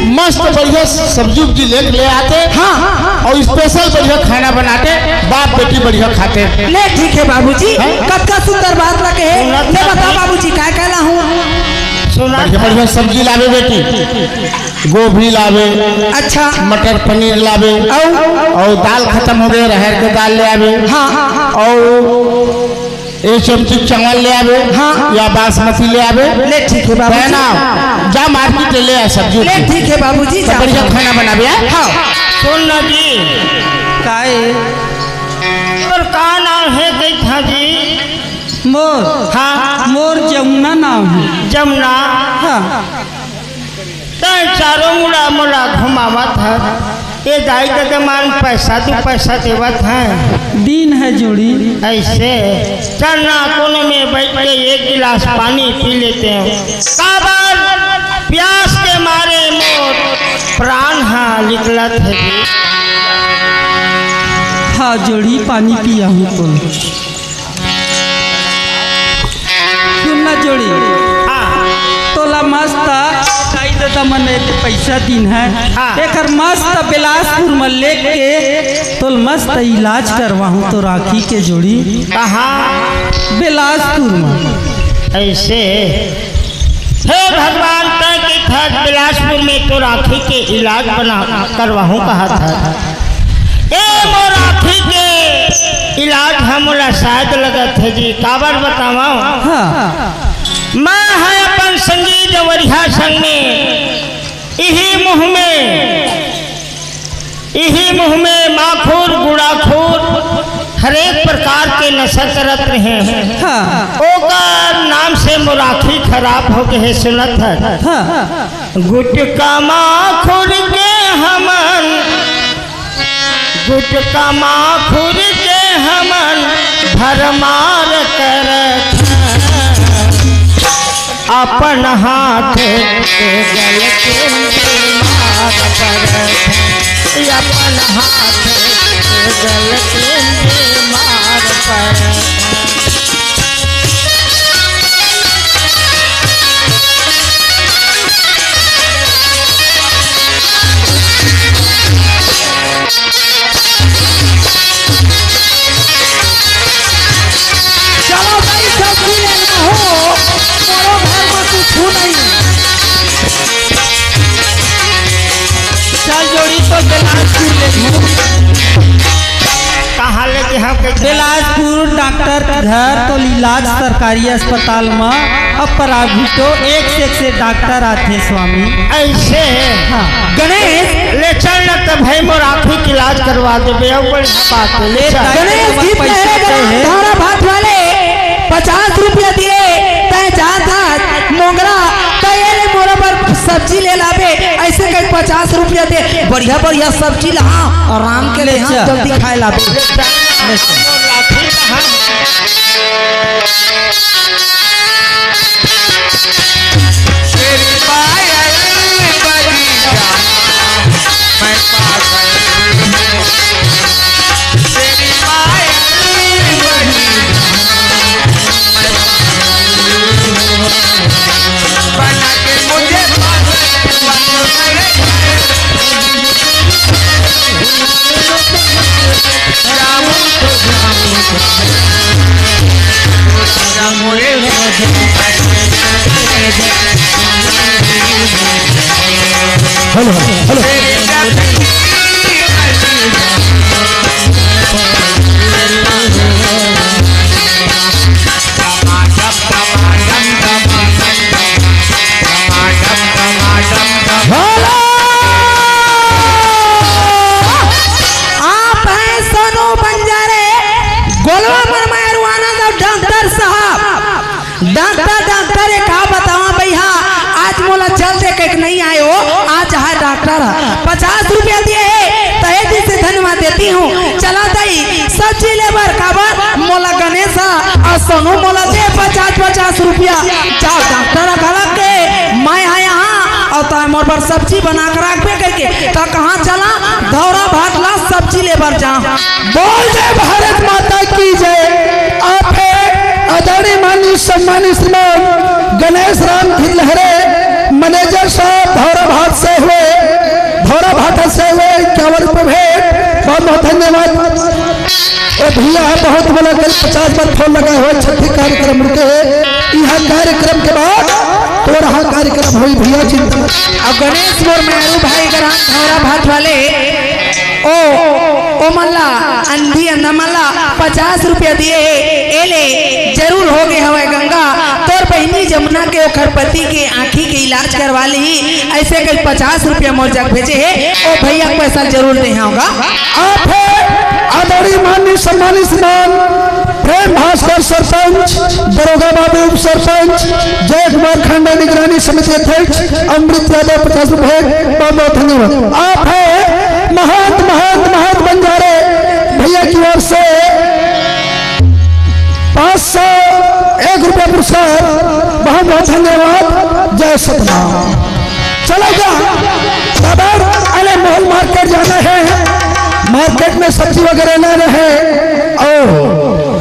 मस्त बढ़िया सब्जी उब्जी लेके ले आते। हाँ। और स्पेशल बढ़िया खाना बनाते, बाप बेटी बढ़िया खाते। ले ठीक हे बाबूजी, हाँ? कतका सुंदर बात लगे हे। सुनत ले बता नहीं। बाबूजी, काय काय लाहूँ? सुनत बढ़िया बढ़िया सब्जी लाबे बेटी, गोभी लाबे, अच्छा। मटर पनीर लाबे, अउ? अउ दाल खतम हो गे, रहर के दाल ले आबे। हाँ, हाँ, हाँ। अउ एक चमची चावल ले आबे, हाँ। या बासमती ले आबे। ले ठीक हे बाबूजी। है ना? जा मार्केट ले ले आ सब्जी ले उब्जी। ठीक हे बाबूजी, तो जा। बढ़िया खाना बनाबे, हाँ? हाँ। सुन ना जी। काय? तोर का नाम हे कहिथा जी? मोर? हाँ। मोर जमुना नाम हे। जमुना? हाँ। तैं चारों मुड़ा मोला घुमावत हस। ए दाई ददा मन पैसा दू पैसा देवत हे। दिन हे जोड़ी। ऐसे चल ना, कोनो में बैठ के एक गिलास पानी पी लेते हैं। काबर प्यास के मारे मोर प्राण हा निकलत हे। हाँ जोड़ी, पानी पियाहूँ तो। सुन ना जोड़ी। हाँ। तोला मस्त दाई ददा मन एदे पैसा दीन हे। हाँ। एकर मस्त बिलासपुर में लेके तोल मस्त इलाज करवाहूँ तोर आँखी के जोड़ी। कहाँ? बिलासपुर में। ऐसे? हे भगवान, तैं कहिथस बिलासपुर में तोर आँखी के इलाज बना करवाहूँ कहत हस। ए मोर आँखी के इलाज ह मोला साध लगत हे जी, काबर बतावंव? हाँ। मैं ह अपन संगी जवरिहा संग में इही मुँह में, इही मुँह में माखुर, गुड़ाखुर, हरेक प्रकार के नशा करत रहेंव। हाँ। ओ नाम से मोर आँखी खराब हो गे हे, सुनत हस। हाँ। गुटका माखुर के हमन, गुटका माखुर के हमन भरमार करत हन। अपन हाथ के गलती मार परत हन। अपन हाथ के गलती मार परत हन। चलो भाई, सब्जी लेना हो, मोरो घर में कुछ नहीं। चल जोड़ी तो बिलासपुर ले लूं। कहाँ लेके हम के बिलासपुर डॉक्टर के घर तो इलाज सरकारी अस्पताल में, अब प्राइवेटो एक से एक से डॉक्टर आथे स्वामी। ऐसे हाँ। गणेश, ले चल न त भाई मोर आँखी के इलाज करवा देबे, अब बढ़िया बात है, ले ले चल। गणेश गीत पैसा कहे दे हे। धारा भात वाले पचास रुपया दिए, तय जात हाथ मोंगरा, तय ये ले मोरा बर सब्जी ले लाबे, ऐसे कह पचास रुपया दे, बढ़िया बढ़िया सब्जी ला, हाँ, और राम के ले ले, हाँ, चल। जल्दी खाए लाबे। ले चल। तेरी पायल बजी जा, मैं पागल हूँ। तेरी पायल बजी जा, मैं पागल हूँ। बना के मुझे पागल, पागल करे। Hello, hello. हेलो। आप हैं सोनू बंजारे, गोलवा मन में अरुआनंद और डॉक्टर साहब। डॉक्टर, डॉक्टर, ये का बतावा भैया, आज मोला चल दे के नहीं आए हो, आज है डॉक्टर, पचास रुपया दिए है, तहे दिल से धन्यवाद देती हूँ। चला दाई, सब्जी ले बर काबर, मोला गणेश ह, अउ सोनू मोला दे पचास, पचास रुपया। जाओ डॉक्टर ह घलक के, मैं ह यहाँ, अउ तैं मोर बर सब्जी बना के राखबे करके, त कहाँ चला? धौरा भाट ला सब्जी ले बर जा। बोल जय भारत माता की जय। आप है आदरणीय माननीय सम्मानित श्रीमान गणेश राम खिलहरे, मैनेजर साहब, धौरा भाट से हुए, धौरा भाटा से हुए इक्यावन रुपये भेंट, बहुत बहुत धन्यवाद। ओ भैया, बहुत बड़ा कल पचास बार फोन लगा हुआ, छठी कार्यक्रम रुके है। यहाँ कार्यक्रम के बाद तो रहा कार्यक्रम हुई भैया, चिंता। अब गणेश मोर मेहरू भाई ग्राम धौरा भाट वाले, ओ, ओ मल्ला, अंधी अंधा मल्ला, पचास रुपया दिए हे, ए ले, जरूर हो गए हवय गंगा, तोर बहिनी जमुना के ओखर पति के आँखी के इलाज करवा ली, ऐसे कई पचास रुपया मोर जग भेजे हे, ओ भैया के पैसा जरूर दे होगा। आप है आदरणीय माननीय सम्मानित श्रीमान प्रेम भास्कर सरपंच, दरोगा बाबू उप सरपंच, जय कुमार खंडा निगरानी समिति अध्यक्ष, अमृत यादव पचास रुपए, बहुत बहुत धन्यवाद। आप है महंत, महंत, महंत बंजारे भैया की ओर से पाँच सौ एक रुपया पुरस्कार, बहुत बहुत धन्यवाद। जय सतनाम। चलो जा, बाबा, अरे मॉल मार्केट जाना है, मार्केट में सब्जी वगैरह लेना है, और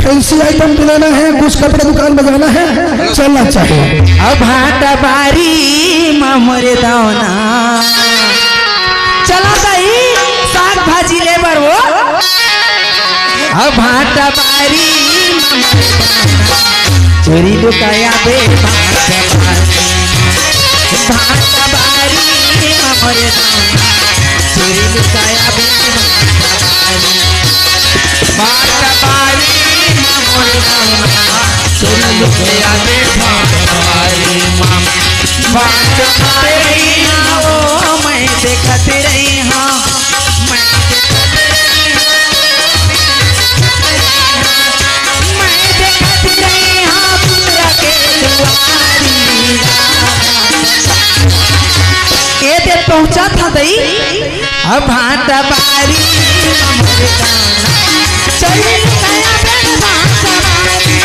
फैंसी आइटम भी लेना है, कुछ कपड़े दुकान में जाना है, चलना चाहिए। अब भाटा बारी मा मोरे दौना। चला दाई, साग भाजी ले बर वो। अब भाटा बारी मा मोरे दौना। चोरी लुकाया बे भाटा बारी। भाटा बारी मा मोरे दौना। चोरी लुकाया बे भाटा बारी। भाटा बारी मा मोरे दौना। चोरी लुकाया बे भाटा बारी मा। भाटा बारी मा ओ मैं देखत रही हाँ। मैं देखत रही हाँ। मैं देखत रही हाँ, पूरा पहुंचा था दई। अब भांटा बारी हमरे गाना, चली गया बेन भांटा बारी।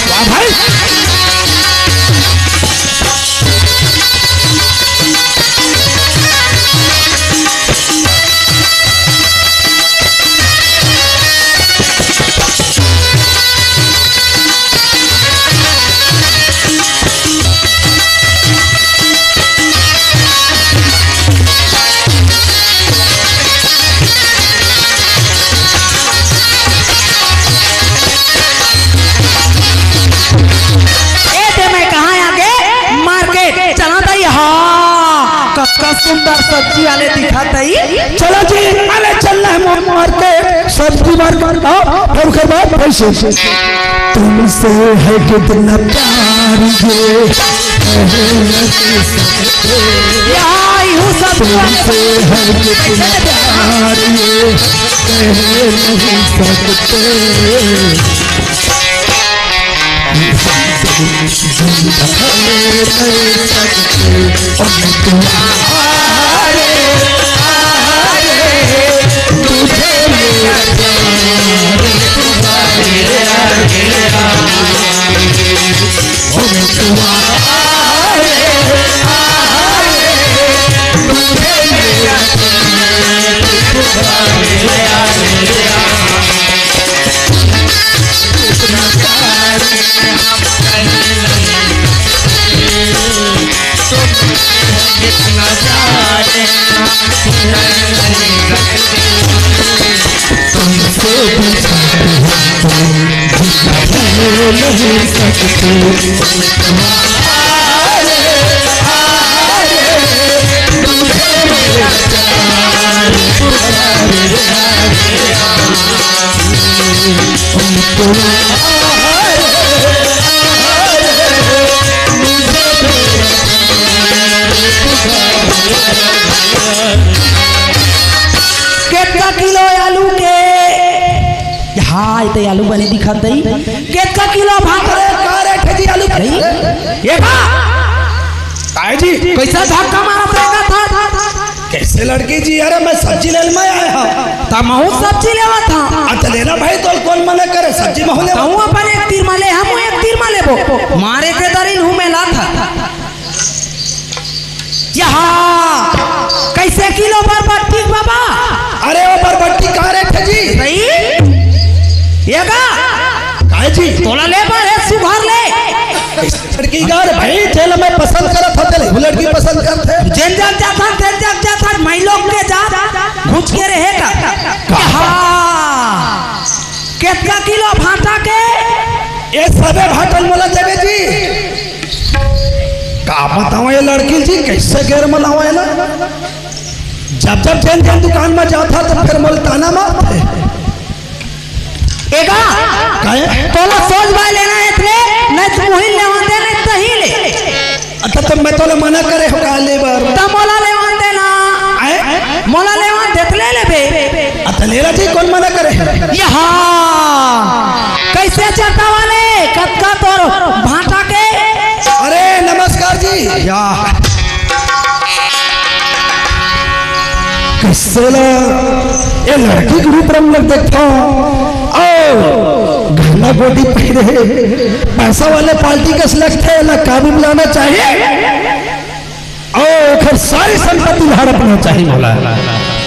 वाह भाई। ए दे मैं कहाँ आगे? मार्केट। चला दई। हाँ, कतका सुंदर सब्जी वाले दिखत हई। चला जी, अरे चल रहे हम मार्केट, सब्जी मार्केट आओ, और ओकर बाद पैसे। तुमसे है कितना प्यार ये, कह नहीं सकते। या, इहू सब्जी वाले तुमसे है कितना प्यार ये, कह नहीं सकते। कतका किलो आलू के? हाँ, ये तो आलू बने दिखत हई। कतका किलो भांटा? अरे, का रेट है जी आलू के? नहीं, ये बा। काय जी? कैसा धक्का मारत रहेगा था? कैसे लड़की जी? अरे, मैं सब्जी लेने में आया हूँ। त महू सब्जी लेवत हूँ। आ, त लेना भाई, तो कौन मना करे? सब्जी महू ले। तहूँ अपन एक तीर में ले, हमहू एक तीर में लेबो। मारे के दरिन हूँ मैं लात हूँ। यहाँ कैसे किलो बरबट्टी बाबा? अरे वो बरबट्टी का रेट है जी? भाई, ये का? काय जी? तोला ले बर है सुघर ले। लड़की का रे भाई, जेला मैं पसंद करत हों, तेला वो लड़की पसंद करत हे। जेन जग जाथन, तेन जग जाथन, मैं लोग के जात घुच के रहे का। का? हाँ। कतका किलो भांटा के? ये सबे भांटा ल मोला देबे जी। का बतावं ये लड़की जी, कैसे गैर मनावं एला। जब जब जेन जेन दुकान में जात हों, त फेर मोला ताना मारत हे। एगा, काहे? तोला सोझ बाय लेना हे त ले, नहीं त मुहिन लेवा दे, नहीं त तहीं ले। अच्छा, त मैं तोला मना करे हूँ का ले बर? त मोला लेवा देना। आए? मोला लेवा दे त ले लेबे। अच्छा, ले ला जी, कौन मना करे? यहाँ कैसे चलता वाले? कतका तोर भांटा के? अरे, नमस्कार जी। या। कइसे ला, ये लड़की के रूप रंग ल देखथंव, अउ गहना गोटी पहिरे, पैसा वाले पार्टी कस लगथे, एला काबू में लाना चाहिए। अउ एकर सारी संपत्ति ल हड़पना चाहिए मोला,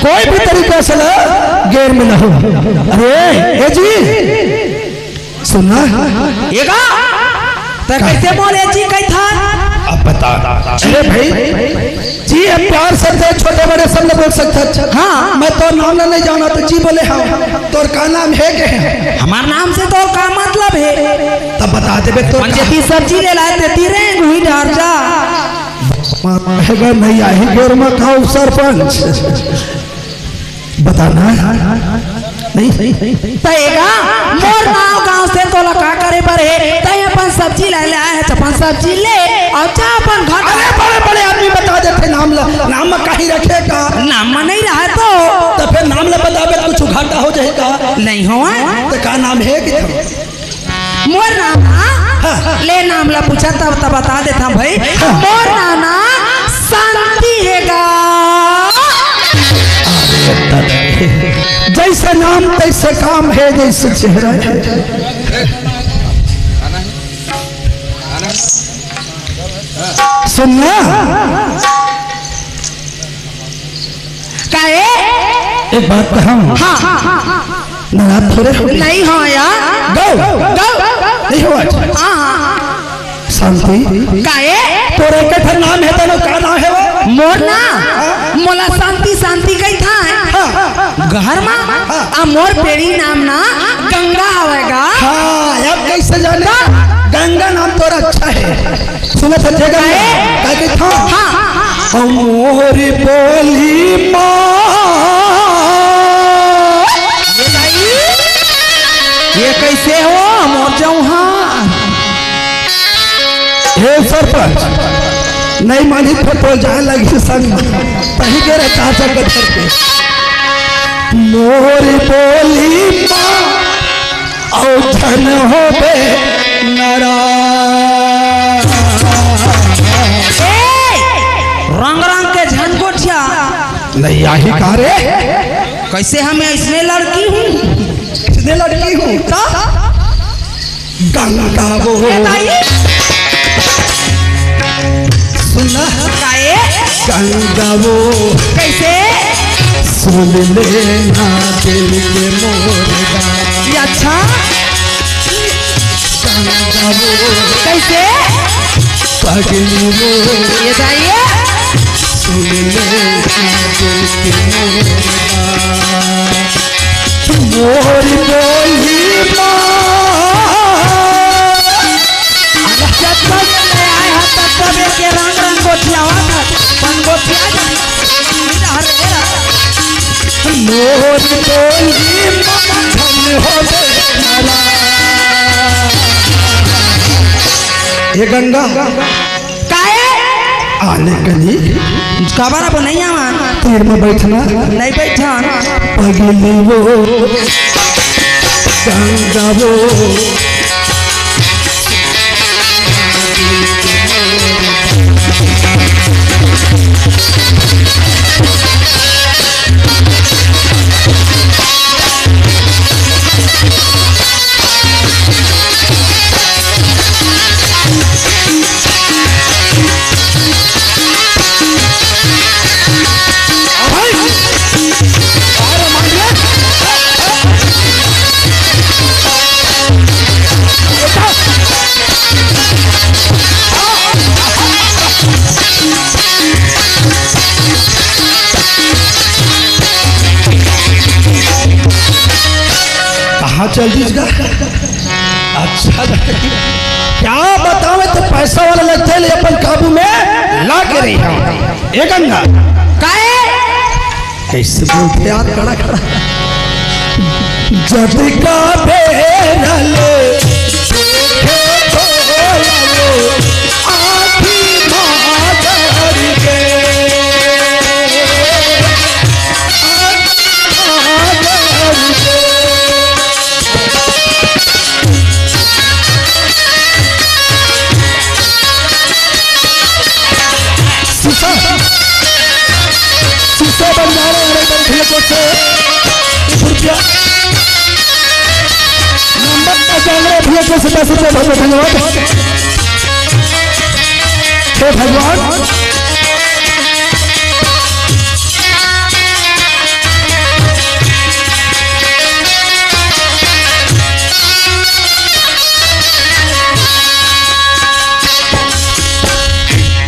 कोई भी तरीका से ला गैर में ना हो। अरे, ए जी, सुनना। एगा, त कइसे मोला जी कहिथस? अब बता। अरे भाई, जी, अब प्यार से तो छोटे बड़े सब ल बोल सकथस। हाँ। मैं तोर नाम ल नहीं जानंव, त जी बोले हंव। तोर का नाम हे के? हमर नाम से तोर का मतलब हे? तब बता देबे तोर अपन का। जेती सब्जी ले लाय, तेती रेंग हुई डार जा। हेगा नहीं आही गोर में खाओ सरपंच। बताना। नहीं, नहीं, नहीं। त एगा, मोर नाव गांव से तोला का करे बर हे? तैं अपन सब्जी लाय ले आय हस, अपन सब्जी ले अउ जा अपन घर। अरे बड़े बड़े आदमी बता देथे नाम ला, नाम में काहीं रखे का? नाम में नहीं रहे तो। त फेर नाम ला बताबे त कुछ घाटा हो जाही का? नहीं होवय। त का नाम हे कि? मोर नाम हा हाँ। ले नाम ला पूछा तब, तब बता देता भाई। हाँ। मोर नाम ना शांति हे गा। जैसे नाम तैसे काम है, जैसे चेहरा है। सुनना। काहे? एक बात कहा। हाँ। नाराज थोड़े हो। नहीं हो यार। गौ। गौ। नहीं हो आज। हाँ, हाँ, हाँ। शांति। काहे? तोर एक ठन नाम हे, तनो का नाम हे वो? मोर ना? हाँ। मोला शांति, शांति कही था। हाँ। घर मा? हाँ। आ मोर पेड़ी नाम ना गंगा हवय गा। हाँ, अब कैसे जाने? का? गंगा नाम तोर अच्छा हे। सुनत हस जगह में? काहे? का कहिथंव? हाँ। अउ मोर बोली माँ। ये दाई, ये कैसे हो? मोर जाऊँ हाँ। हे सरपंच, नहीं मानी तो, तो जाए लगी संग। तही के रे चाचा के घर पे। मोर बोली माँ। अउ झन होबे नाराज। ए! रंग रंग के झन गोठिया। नहीं आही का रे? कैसे हमें इसने लड़की हूँ? इसने लड़की हूँ? तो? गंगा वो। ए भाई। सुन ना। काहे? गंगा वो। कैसे? सुन लेना दिल के मोर बात। ये अच्छा? गंगा वो। कैसे? पगली वो। ये बताइए। सुन लेना दिल के मोर बात। मोर बोली माँ। जब तक ले आए हैं, तब तक एक रंग रंग गोठियावा था। पन गोठिया जा। मोर बोली माँ, धन हो गए नाराज। हे गंगा। काहे? आने कनी। काबर अब नहीं आवा? तीर में बैठना। नहीं बैठन। पगली वो, गंगा वो। कहाँ चल दिस गा? अच्छा लगे। क्या बतावे तो पैसा वाला लगथे, ले अपन काबू में ला के रही हम। ए गंगा। काहे? कैसे बोलथे यार, खड़ा खड़ा। जब का बेरल देखे बोलल आँखी मादर के। शीशा, शीशा बन जा रहे हैं, अरे बन भैया को से एक रुपया। नंबर का जान रहे भैया को से दस रुपया बहुत बहुत धन्यवाद। हे भगवान।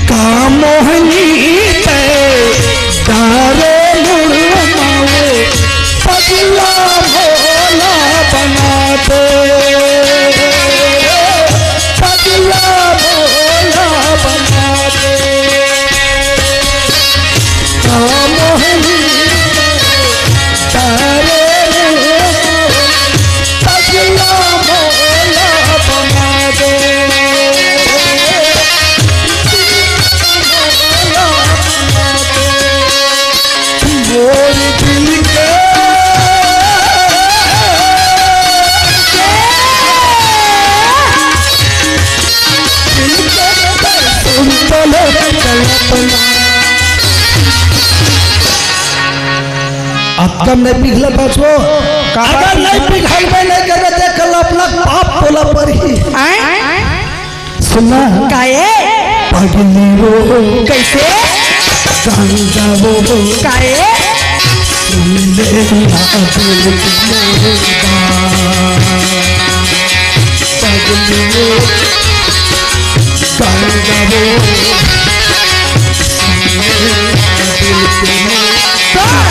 का मोहनी ते डारे मुड़मावे, पगला भोला बना दे, पगला भोला बना दे। का मोहनी तारे रे, पगला भोला बना दे। कम नहीं पिघल पाछो। का अगर बात? नहीं पिघलबे नहीं करबे, ते कल अपना पाप तोला परही। आय? सुनना। काये? पगली वो। कैसे? गांजा वो। काये? सुन ले ना दिल की मेरी बात। पगली वो। गांजा वो। सुन ले ना दिल की मेरी बात।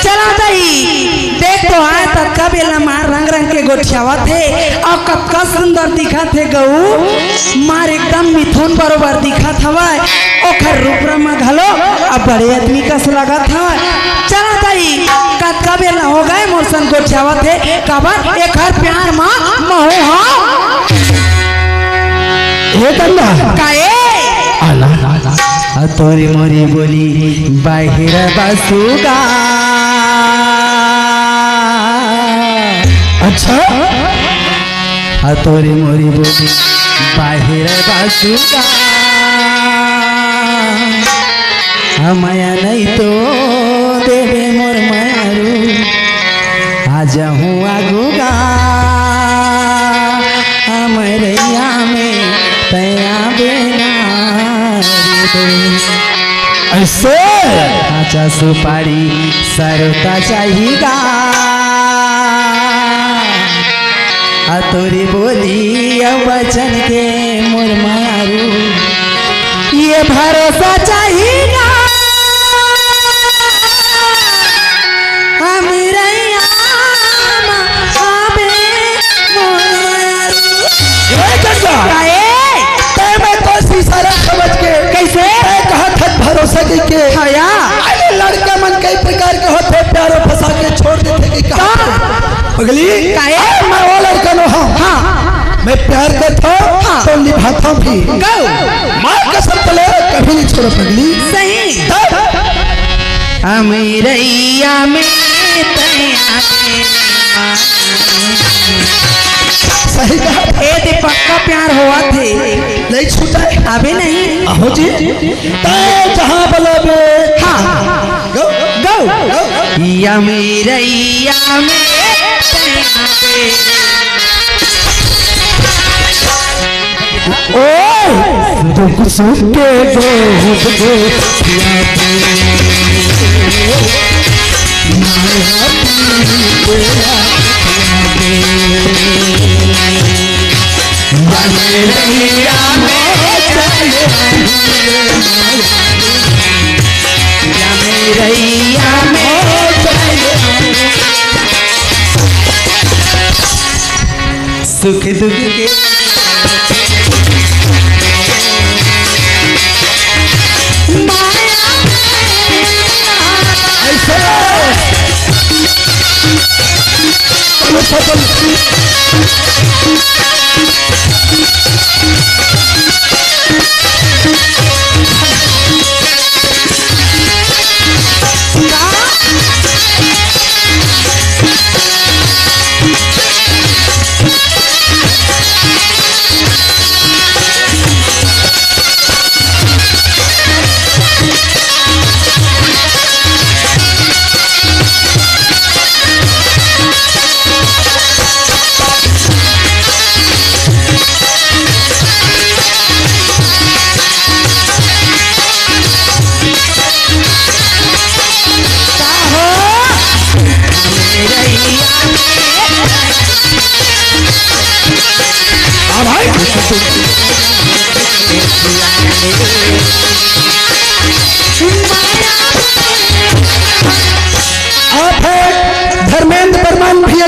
चला दाई, देख तो आज तक कब ये लमार रंग रंग के गोठियावत हे अउ कतका सुंदर दिखत हे गऊ। मार एकदम मिथुन बरोबर दिखत हवय, ओखर रूप रंग म घलो अब बड़े आदमी कस लगत हवय। चला दाई, कतका बेर ल हो गए मोर संग गोठियावत हे, काबर एखर प्यार म महू ह। हे गंगा। काये? आला। आ तोरी मोरी बोली बाहिर बासुगा। अच्छा। आ तोरी मोरी बोली बाहिर बासुगा। आ मया नहीं तो देवे मोर मारू। आ जाहूँ आगूगा। आ मरैया में तया बेना रे। ऐसे। काचा सुपारी सरोता चाहिगा। आ तोरी बोली अउ वचन के मोर मारू, ये भरोसा चाहिगा। हमरैया म आबे मोर मारू। ए गंगा। काये? तै मैं तो इशारा समझ के। कैसे? तै कहत हस भरोसा कइके। हया। अरे लड़का मन कई प्रकार के होथे, प्यार में फंसा के छोड़ देथे कि का? का? पगली। काये? अरे मैं वो लड़का नो हूँ। हाँ। मैं प्यार करता हूँ हाँ। तो निभाता भी। गऊ। माँ कसम तले कभी नहीं छोड़ो पगली। सही। तब हमरैया में तया सही कहा। ए दे पक्का प्यार होवत हे। नहीं छूटा है। अबे नहीं। आहो जी। तै जहाँ बोलाबे। हाँ। गऊ। गऊ। गऊ। या मेरैया में ओ, दुख सुख के गोद के सुख दुख के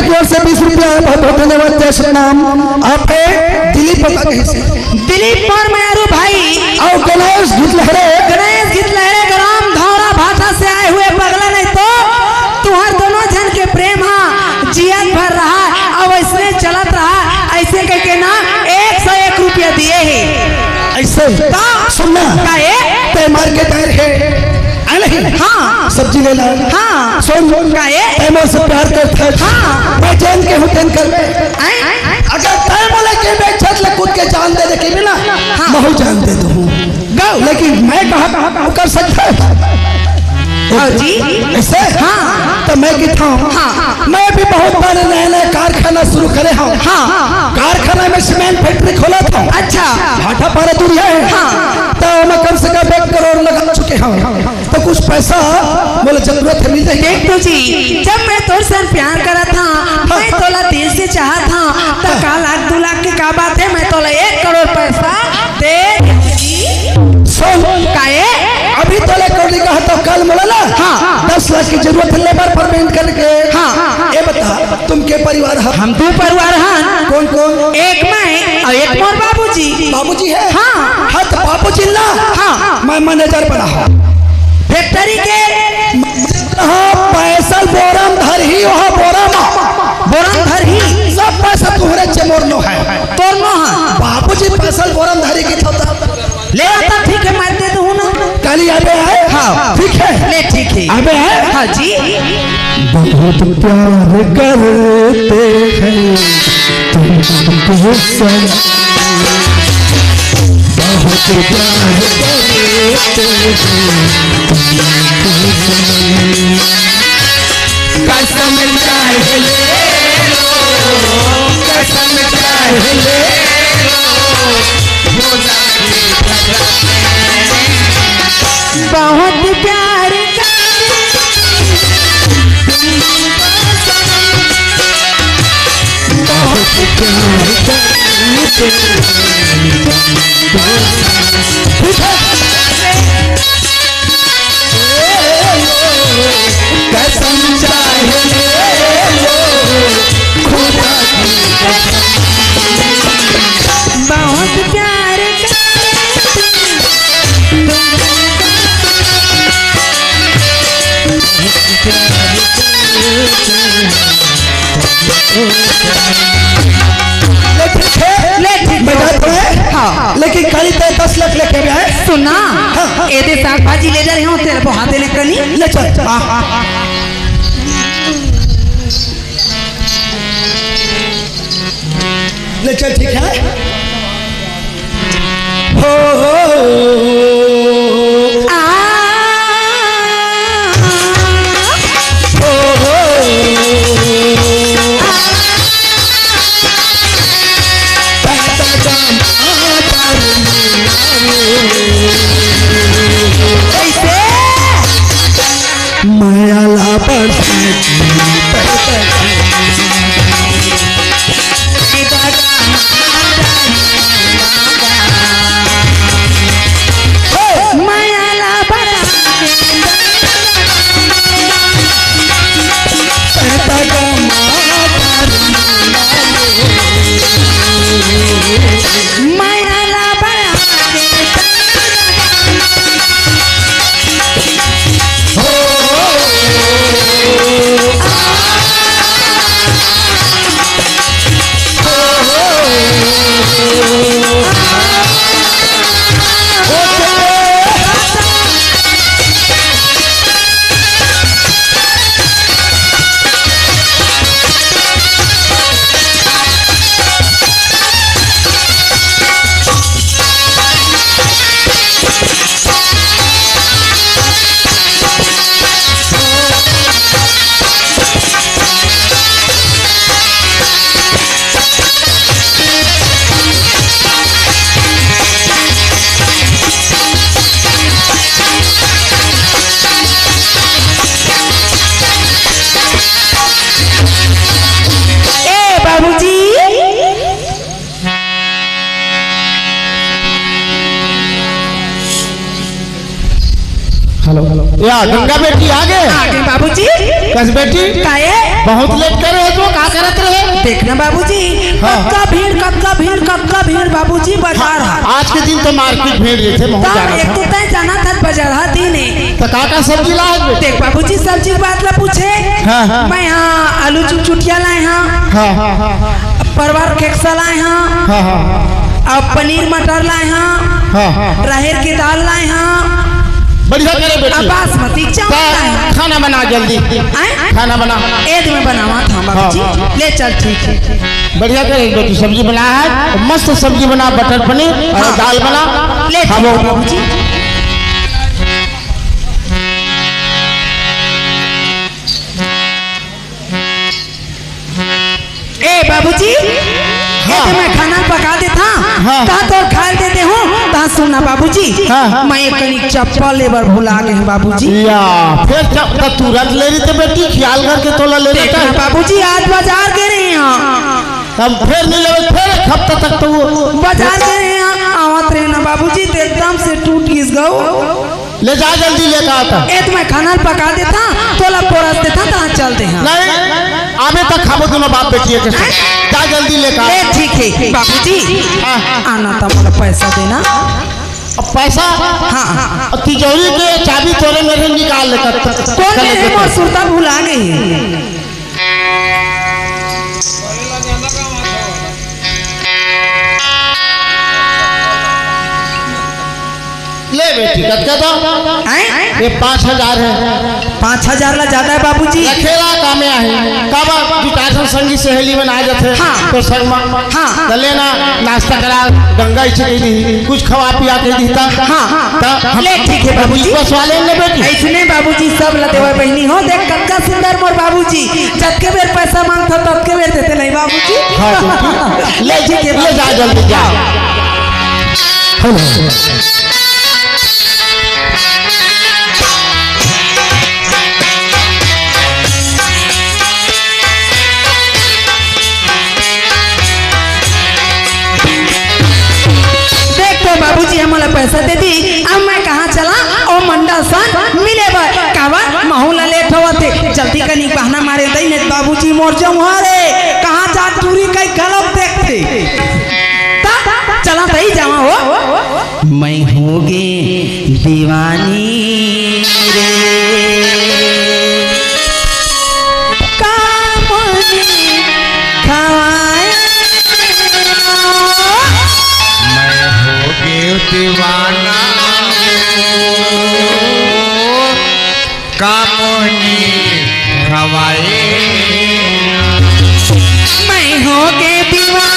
ओर से बीस रुपया, बहुत बहुत धन्यवाद। जय सतनाम। आप है दिलीप, बता कहीं से? दिलीप मोर मयारू भाई। अउ गणेश गीत लहरे। गणेश गीत लहरे, ग्राम धौरा भाटा से आए हुए पगला, नहीं तो तुहर दोनों झन के प्रेम हा जियत भर रहा, अउ ऐसने चलत रहा, ऐसे कहिके ना एक सौ एक रुपया दिए हे। ऐसे? का? सुनना। काहे? तय मार के तैर है। आए नहीं? हाँ। सब्जी ले ला। हाँ। सुन। काहे? तय मोर से प्यार करत हस। हाँ। मैं जान के हूँ, तेन कर में। आए? अगर तय मोला के बेचत ले कूद के जान दे दे के भी ना, हाँ। महू जान दे दूँ। गौ। लेकिन मैं कहा, कहा, कहा कर सकता है? हाँ जी। ऐसे? हाँ। तो मैं कहता हूँ, हाँ। मैं भी बहुत बार नया नया कारखाना शुरू करे हूँ। हाँ। कारखाना में सीमेंट फैक्ट्री खोला था। अच्छा। भाटापारा दूर है। हाँ। तो मैं कम से कम एक करोड़ लगा चुके हूँ। तो कुछ पैसा मोला जरूरत है, मिल जाएगी? देख तो जी, जब मैं तोर से प्यार करा था, मैं तोला दिल से चाहा था, तो का लाख दू लाख की का बात है, मैं तोला एक करोड़ पैसा दे दूंगी। सुन। काहे? अभी तोला करोड़ कहा तो कल मोला ना, हाँ। दस लाख की जरूरत है लेबर परमिट करके। हाँ। ये बता, तुम के परिवार है? हम दो परिवार हैं। कौन कौन? एक मैं और एक मोर बाबूजी। बाबूजी है? हाँ। हाँ, तो बाबूजी ला। हाँ। मैं मैनेजर बना हूँ। फैक्ट्री के। हाँ, पैसा बोरम धर ही, वहाँ बोरम। बोरम धर ही। सब पैसा तुम्हारे चमोर नो है। तोर नो है। बाबूजी पैसा बोरम धरी की था। ले आता, ठीक है, मैं दे दूँ ना। काली आबे आए? हाँ। ठीक है। ले, ठीक है। आबे आए? हाँ जी। बहुत प्यार करते हैं तुमको सनम, बहुत प्यार करते हैं तुमको सनम। कसम चाहे ले लो, कसम चाहे ले लो, भुला नहीं सकते। बहुत प्यार करते हैं तुमको सनम, बहुत प्यार करते हैं तुमको सनम। कसम चाहे ले लो, खुदा की कसम। बहुत प्यार करते हैं तुमको। ले ठीक है, ले ठीक मैं है। जाता हूँ। हाँ। लेकिन कल तो दस लाख लेके भी आए। सुना, हाँ, हाँ। एदे साग भाजी ले जा रहे हो, तेरे को हाथे ले कनी। ले चल। हाँ, हाँ, हाँ। ले चल, ठीक है। हो, हो, हो। आ, हो, हो, हो। कैसे? माया ला बरसाती। माया ला बरसाती। Hello, hello. या गंगा बेटी आ गे? आ गे बाबूजी। कस बेटी? काहे? बहुत लेट करे हो तो, का करत रहे? देखना बाबूजी, हाँ। कतका भीड़, कतका भीड़, कतका भीड़ बाबूजी, बाजार ह। आज के दिन तो मार्केट भीड़ रहिथे, महूँ तब जाना एक था। तो तय जाना था बाजार ह, दिन हे। तो का का सब्जी लाए बेटी? देख बाबूजी, सब्जी के बात ला पूछे। हाँ, हाँ। मैं यहाँ आलू चुटचुटिया लाए हँव। हाँ, हाँ, हाँ। परवर खेकसा लाए हँव। हाँ, हाँ। अउ पनीर मटर लाए हँव। हाँ, हाँ। राहेर के दाल लाए हँव। बढ़िया करे बेटी। अउ बासमती चावल लाए हँव। खाना बना जल्दी। आय? खाना बना। ए दे मैं बनावत हँव बाबूजी। हाँ, हाँ। ले चल, ठीक हे। बढ़िया करे बेटी, सब्जी बना हे, मस्त सब्जी बना, बटर पनीर अउ हाँ। दाल बना। ले खाबो। ठीक हे बाबूजी। ए बाबूजी, हाँ। ए दे मैं खाना पका देत हँव, हाँ। तहाँ तोर खाए दे देहूँ, तहाँ सुन ना बाबूजी, हाँ। मैं एक कनी चप्पल ले बर भुला गे हँव बाबूजी। या, फेर चप-, त तुरंत ले रहिते बेटी, खियाल करके तोला ले देख ना लेता। बाबूजी, आज बाजार गे रहेंव। हम फेर नहीं लेबे, फेर एक हफ्ता तक तो वो बाजार गे रहेंव, आवत रहेंव ना बाबूजी, त एकदम से टूट गिस गऊ। ले जा जल्दी लेके आ त। ए दे मैं खाना पका देत हँव, तोला पोरस देत हँव, तहाँ चल दे हँव। नहीं, आबे तक खाबो दोनों बाप बेटी के साथ। जा जल्दी लेके आ। ए, ठीक हे, बाबूजी। हाँ। आना त मोला पैसा देना। अब पैसा? हाँ। अब तिजोरी के चाबी तोरे मेरे निकाल ले कर। कोन मेरे मोर सुरता भुला गे हे। ले बेटी, कतका दाम? हैं? ये पाँच हजार हे। पाँच हजार ला ज्यादा हे बाबूजी। रखेला कामे आही। काबर दुई चार झन संगी सहेली मन आ जाथे। हाँ। तो संग मा हाँ। त लेना, नाश्ता करा, गंगा इसे कह दी, कुछ खवा पिया के दी ता। हाँ। त हम ले, ठीक हे बाबूजी। विश्वास वाले ने बेटी। अइसने बाबूजी सब ला देवा बहिनी हो। देख कतका सुंदर मोर बाबूजी, जतके बेर पैसा मांगथव, ततके बेर देथे नहीं बाबूजी। हाँ, बेटी। ले, ठीक हे, ले जा बाबूजी। जल्दी जा। हेलो। देख तो बाबूजी ह मोला पैसा दे दी, अब मैं कहाँ चला? ओ मंडल सन मिले बर। काबर महूँ ला लेट होवत हे, जल्दी कनी बहाना मारे दई, नहीं त बाबूजी मोर जऊँ हरे, कहाँ जा टूरी कई गलत देखथे। त चला तई जावा हो। मैं होगे दीवानी रे, का मोनी खवाए। मैं होगे दीवाना, का मोनी खवाए। मैं होगे दीवानी।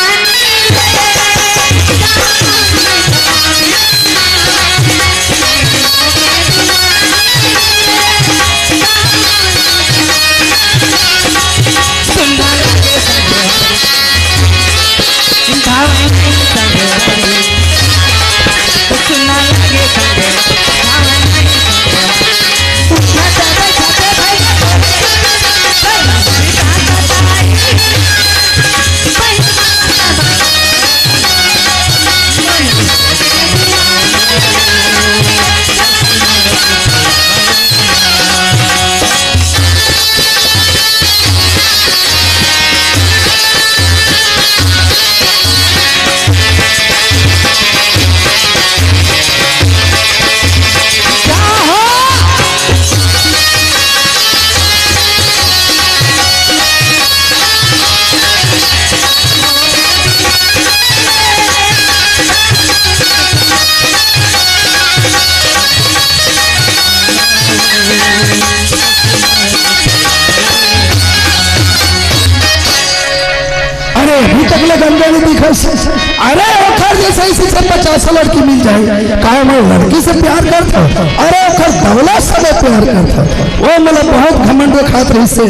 अरे, अभी तक ले गंगा नहीं दिखस। अरे, ओखर जैसे इसी से पचास लड़की मिल जाए। काय मैं लड़की से प्यार करता? अरे, ओखर दौलत से मैं प्यार करता। वो मतलब बहुत घमंड खात रही से।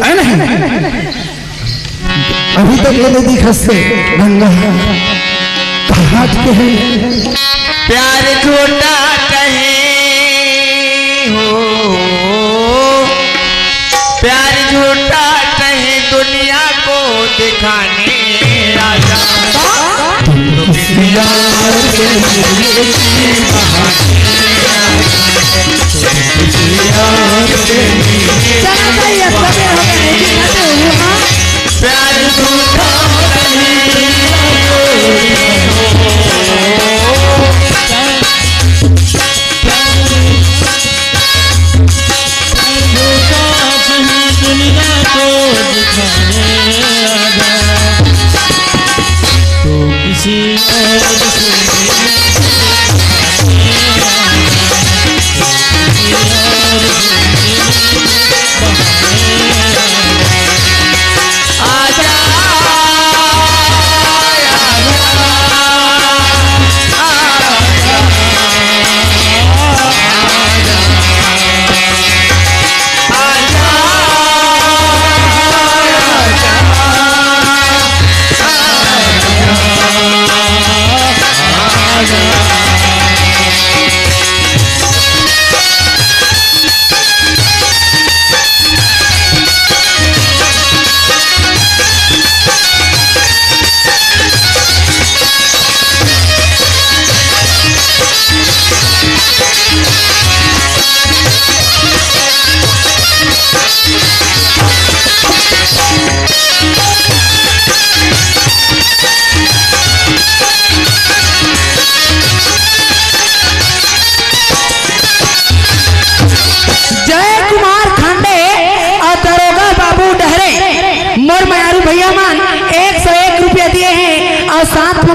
है ना? अभी तक ये नहीं दिखस से गंगा कहाँ के है? प्यार झूठा कहे हो, प्यार झूठा कहे दुनिया को दिखाने राजा। तुम किस यार के लिए बहाने आए?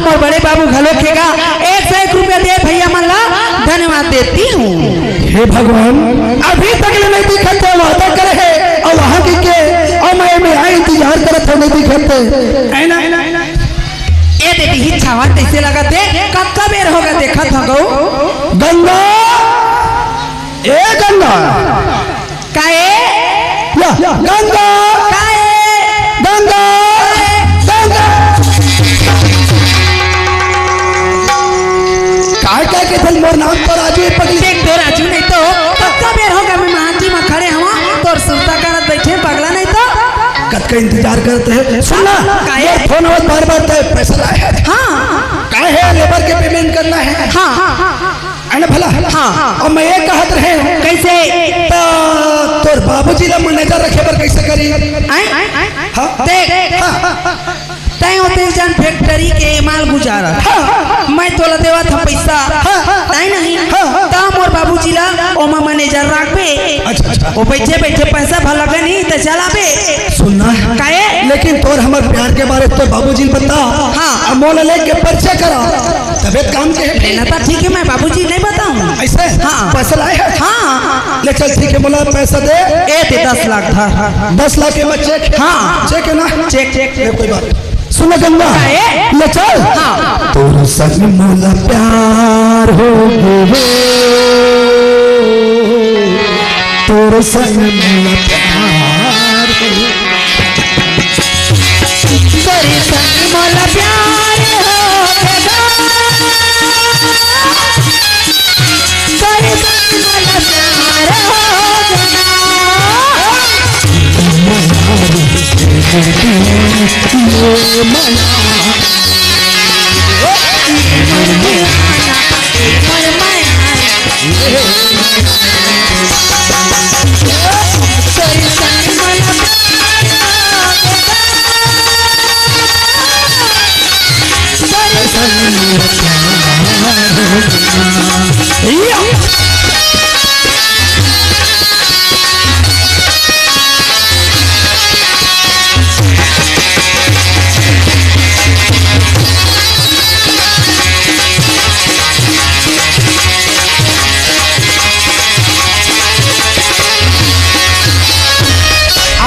अउ बड़े बाबू घलो के गा एक सौ एक रुपया दे भइया मन ला धन्यवाद देती हूँ। हे भगवान, अभी तक ले नहीं दिखत हे, वादा करे हे, अउ वहाँ के, के, अउ मैं, मैं आ इंतजार करत हँव, नहीं दिखत हे। है ना? ए दे दिही छावा, कइसे लगत हे? कतका बेर होगे देखत हँव गो। गंगा, ए गंगा। काए? या, गंगा। काए? गंगा। काए? गंगा। काय, काय के थल मोर नाम तो राजू हे पगली। देख तो राजू नहीं तो, कतका बेर होगे मैं महांती में खड़े हँव, तोर सुरता करत बइठे पगला नहीं तो। कतका इंतजार करत हे। सुन ना, काए? मोर फोन आवत बार-बार, तैं पैसा लाए हे? हाँ। काय हे, लेबर के payment करना हे। हाँ। है ना भला? हाँ। अउ मैं ये कहत रहेंव, कइसे? त तोर बाबूजी ला manager रखे बर कइसे करी? आय? हाँ? देख, हाँ। तैं होते जन factory के माल गुजारत। हाँ। मैं तोला देवत हँव पइसा। हाँ। तैं नहीं। हाँ। त मोर बाबूजी ला ओमा manager राखबे। अच्छा, अच्छा। ओ बइठे बइठे पैसा भला लगही त चलाबे। सुन ना। काए? लेकिन तोर हमर प्यार के बारे तोर बाबूजी ल बता। हाँ। अउ मोला लेके परिचय करा। तबे त काम के हे। लेना त ठीक हे, मैं बाबूजी नहीं बताऊँ। अइसे? हाँ। पैसा लाए हे? हाँ। ले चल, ठीक हे, मोला पैसा दे। ए दे दस लाख धर। दस लाख के बस cheque हे? हाँ। Cheque हे ना? Cheque, cheque। ले कोई बात नहीं। सुन ना गंगा। काए? ले चल। हाँ। तोर संग मोला प्यार हो गे, तोर संग मोला प्यार हो गे। तोरे संग मोला प्यार हो गे। तोरे संग मोला प्यार हो गे।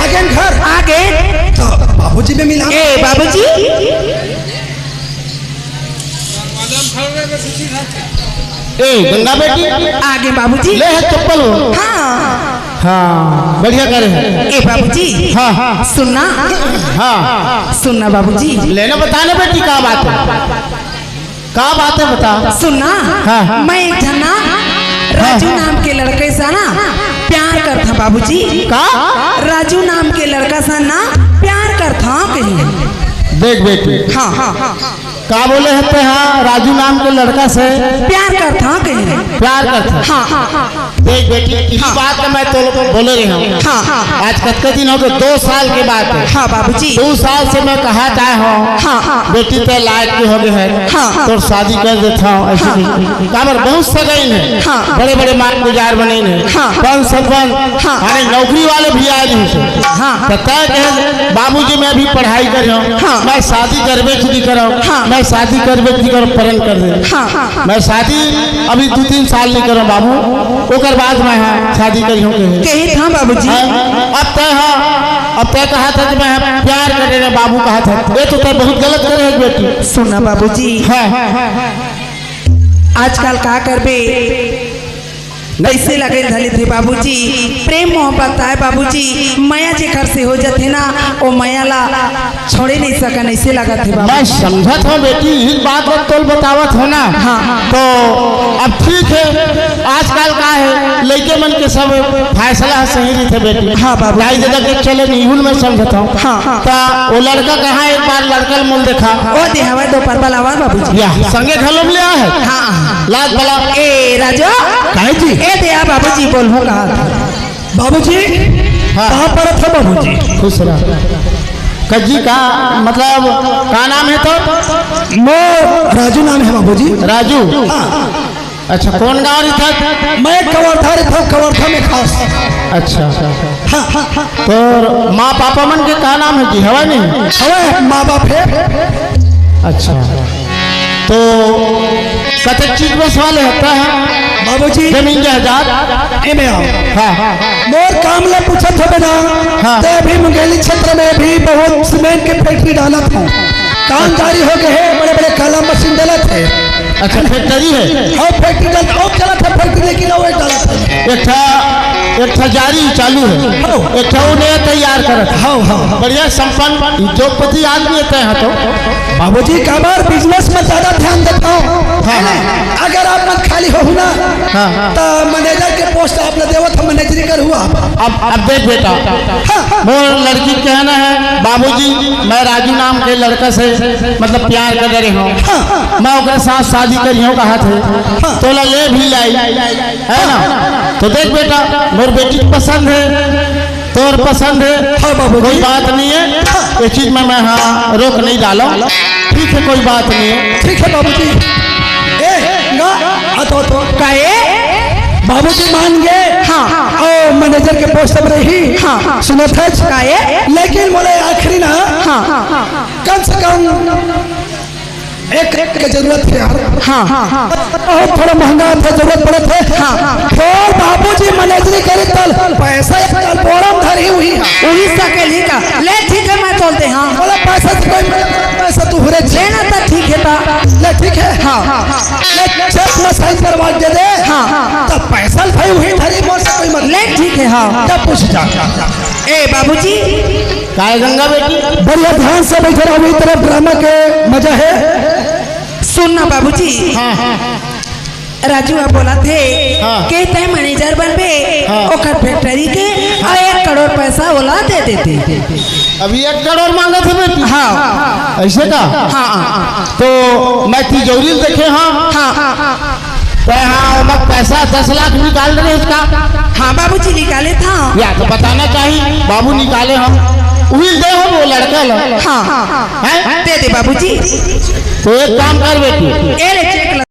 आगे घर। आगे। त बाबूजी में मिला। ए, बाबूजी। ए, गंगा बेटी। आगे बाबूजी। ले हे चप्पल हो। हाँ। हाँ, बढ़िया करे हे। ए बाबूजी। हाँ, हाँ। सुन ना। हाँ। सुन ना बाबूजी। ले ना, बता ना बेटी, का बात हे? का बात हे, बता। सुन ना। हाँ, हाँ। मैं एक झन ना राजू हाँ। नाम के लड़के से ना प्यार करत हँव बाबूजी। का? राजू नाम के लड़का से ना प्यार करत हँव कहिके। देख बेटी। हाँ, हाँ, हाँ। का बोले हे तैं? हाँ, राजू नाम के लड़का से प्यार करत हँव कहिके। प्यार करत हँव। हाँ, हाँ, हाँ। देख बेटी, इही हाँ। बात ला मैं तो बोले रहे हँव। हाँ, हाँ। आज कतका दिन हो गे, दो साल के बात हे। हाँ बाबूजी। दो साल से मैं कहत आए हँव। हाँ, हाँ। बेटी तैं लायक के हो गे हे। हाँ, हाँ। तोर शादी कर देत हँव, अइसे हाँ, नहीं। हाँ। काबर बहुत सगइन हे। हाँ, हाँ। बड़े-बड़े माल गुजार बने हे। हाँ, हाँ। पंच सरपंच, हाँ। माने नौकरी वाले भी आए रहिस हे। हाँ, हाँ। त तैं कहे, "बाबूजी, मैं अभी पढ़ाई करे हँव, हाँ। मैं शादी करबे कि नहीं करँव, हाँ। मैं शादी करबे कि नहीं करँव, परेशान कर दे।" हाँ, हाँ, हाँ। मैं शादी अभी दू तीन साल नहीं करँव बाबू, ओकर बाद मैं ह शादी करिहूँ कहे। कहे था बाबूजी। हैं? अब तैं ह, अब तैं कहत हस कि मैं ह प्यार करे रहेंव बाबू कहत हस, ये तो तैं बहुत गलत करे हस बेटी। सुन ना बाबूजी। हाँ। आजकल का करबे, कइसे लगे धलित हे बाबूजी, प्रेम मोहब्बत आय बाबूजी, मया जेकर से हो जाथे ना, ओ मया ला छोड़े नहीं सकन, अइसे लगत हे बाबू। मैं समझत हँव बेटी, इही बात ला तोल बतावत हँव ना। हाँ, हाँ। तो अब ठीक हे, आजकल का हे, लइके मन के सब फैसला ह सही रहिथे बेटी। हाँ बाबू। दाई ददा के चलन इही ल मैं समझत हँव। हाँ, हाँ। त ओ लड़का कहाँ, एक बार लड़का ल मोल देखा। ओ दे हवय दो परबल आवा बाबूजी। या, संगे घलो म ले आए हे। हाँ, हाँ। लात बला। ए राजू। काय जी? ए दे आ बाबूजी बोल हो कहा था। बाबूजी, हाँ। कहाँ पड़त हे बाबूजी? खुश रह। कज्जी का, मतलब, का नाम हे तोर? मोर राजू नाम हे बाबूजी। राजू? हाँ। अच्छा, कोन गाँव रहिथस? मैं कवर्धा रहिथँव, कवर्धा में खास। अच्छा। हाँ, हाँ, हाँ। तोर माँ पापा मन के का नाम हे जी? हवय नहीं? हवय, माँ बाप हे। अच्छा। तो कतेक चीज बसवा ले हता है? बाबूजी, जमीन जायदाद? एमे आओ। हाँ। मोर काम ला पूछत होबे ना, हाँ। ते अभी मुंगेली क्षेत्र में भी बहुत सीमेंट के फैक्ट्री डालत हूँ। काम जारी हो गए है, बड़े-बड़े कलम मशीन डालत है। अच्छा, फैक्ट्री है? हाँ, फैक्ट्री डालत, अउ चलत है फैक्ट्री, लेकिन अउ एक डालत है। एक ठा, एक ठा जारी चालू है। हाँ। एक ठा उन्हें तैयार करत है। हाँ, हाँ, हाँ। बढ़िया संपन्न उद्योगपति आदमी है तैं हा तो। बाबूजी, काबर बिजनेस में ज्यादा ध्यान देता हूँ, हाँ, है ना? हाँ। अगर आप मन खाली हो ना, हाँ, हाँ। तो मैनेजर के पोस्ट आप ला देवत हम, मैनेजरी कर हुआ। अब, अब देख बेटा, हाँ। मोर लड़की कहना है, बाबूजी, मैं राजू नाम के लड़का से, मतलब, प्यार कर रहे हूँ, हाँ। मैं ओकरे साथ शादी करी हूँ, कहा थे, हाँ। तोला ले भी लाई, है ना? तो देख बेटा, मोर बेटी पसंद है, तोर पसंद है, हाँ बाबूजी। कोई बात नहीं है, हाँ। ये चीज में मैं, हाँ, रोक नहीं डालो। ठीक है, कोई बात नहीं है। ठीक है बाबूजी। ए, ना, आ तो, तो। काहे? बाबूजी मान गए। हाँ। ओ, मैनेजर के पोस्ट अब रही। हाँ। सुनत है? काहे? लेकिन मोला आखिरी ना, हाँ। कम से कम एक, एक के जरूरत है यार। हाँ, हाँ, हाँ। बहुत थोड़ा महंगा था, जरूरत पड़त है। हाँ, हाँ। और बाबूजी मैनेजरी करे तल पैसा एक तल बोरम धरी हुई है। उही सकेली का। ले ठीक है, मैं चलते, हाँ। बोला पैसा से कोई मतलब, पैसा तू हुरे छे। लेना तो ठीक है बा। ले ठीक है। हाँ, हाँ, हाँ। ले चेक में साइन करवा के दे दे। हाँ, हाँ, हाँ। तब पैसा भाई वही धरी, मोर से कोई मतलब। ले ठीक है, हाँ। तब पूछ जा। ए बाबूजी। काय गंगा बेटी? बढ़िया ध्यान से बैठे रहो, इस तरफ ड्रामा के मजा है। सुन ना बाबूजी। हाँ, हाँ। राजू अब बोला थे हाँ। कि तय मैनेजर बनबे, हाँ। ओकर फैक्ट्री के, और एक करोड़ पैसा ओला दे देते। अभी एक करोड़ मांगत हे बेटी? हाँ। ऐसे का? हाँ। तो मैं तिजोरी देखे हाँ। हाँ। तो हाँ, ओमा पैसा दस लाख निकाल रहे इसका। हाँ बाबूजी, निकाले था। या तो बताना चाहिए, बाबू निकाले हम। उही दे हम वो लड़का ला। हाँ। हैं? दे दे बाबूजी। तो एक काम कर बेटी। ए रे,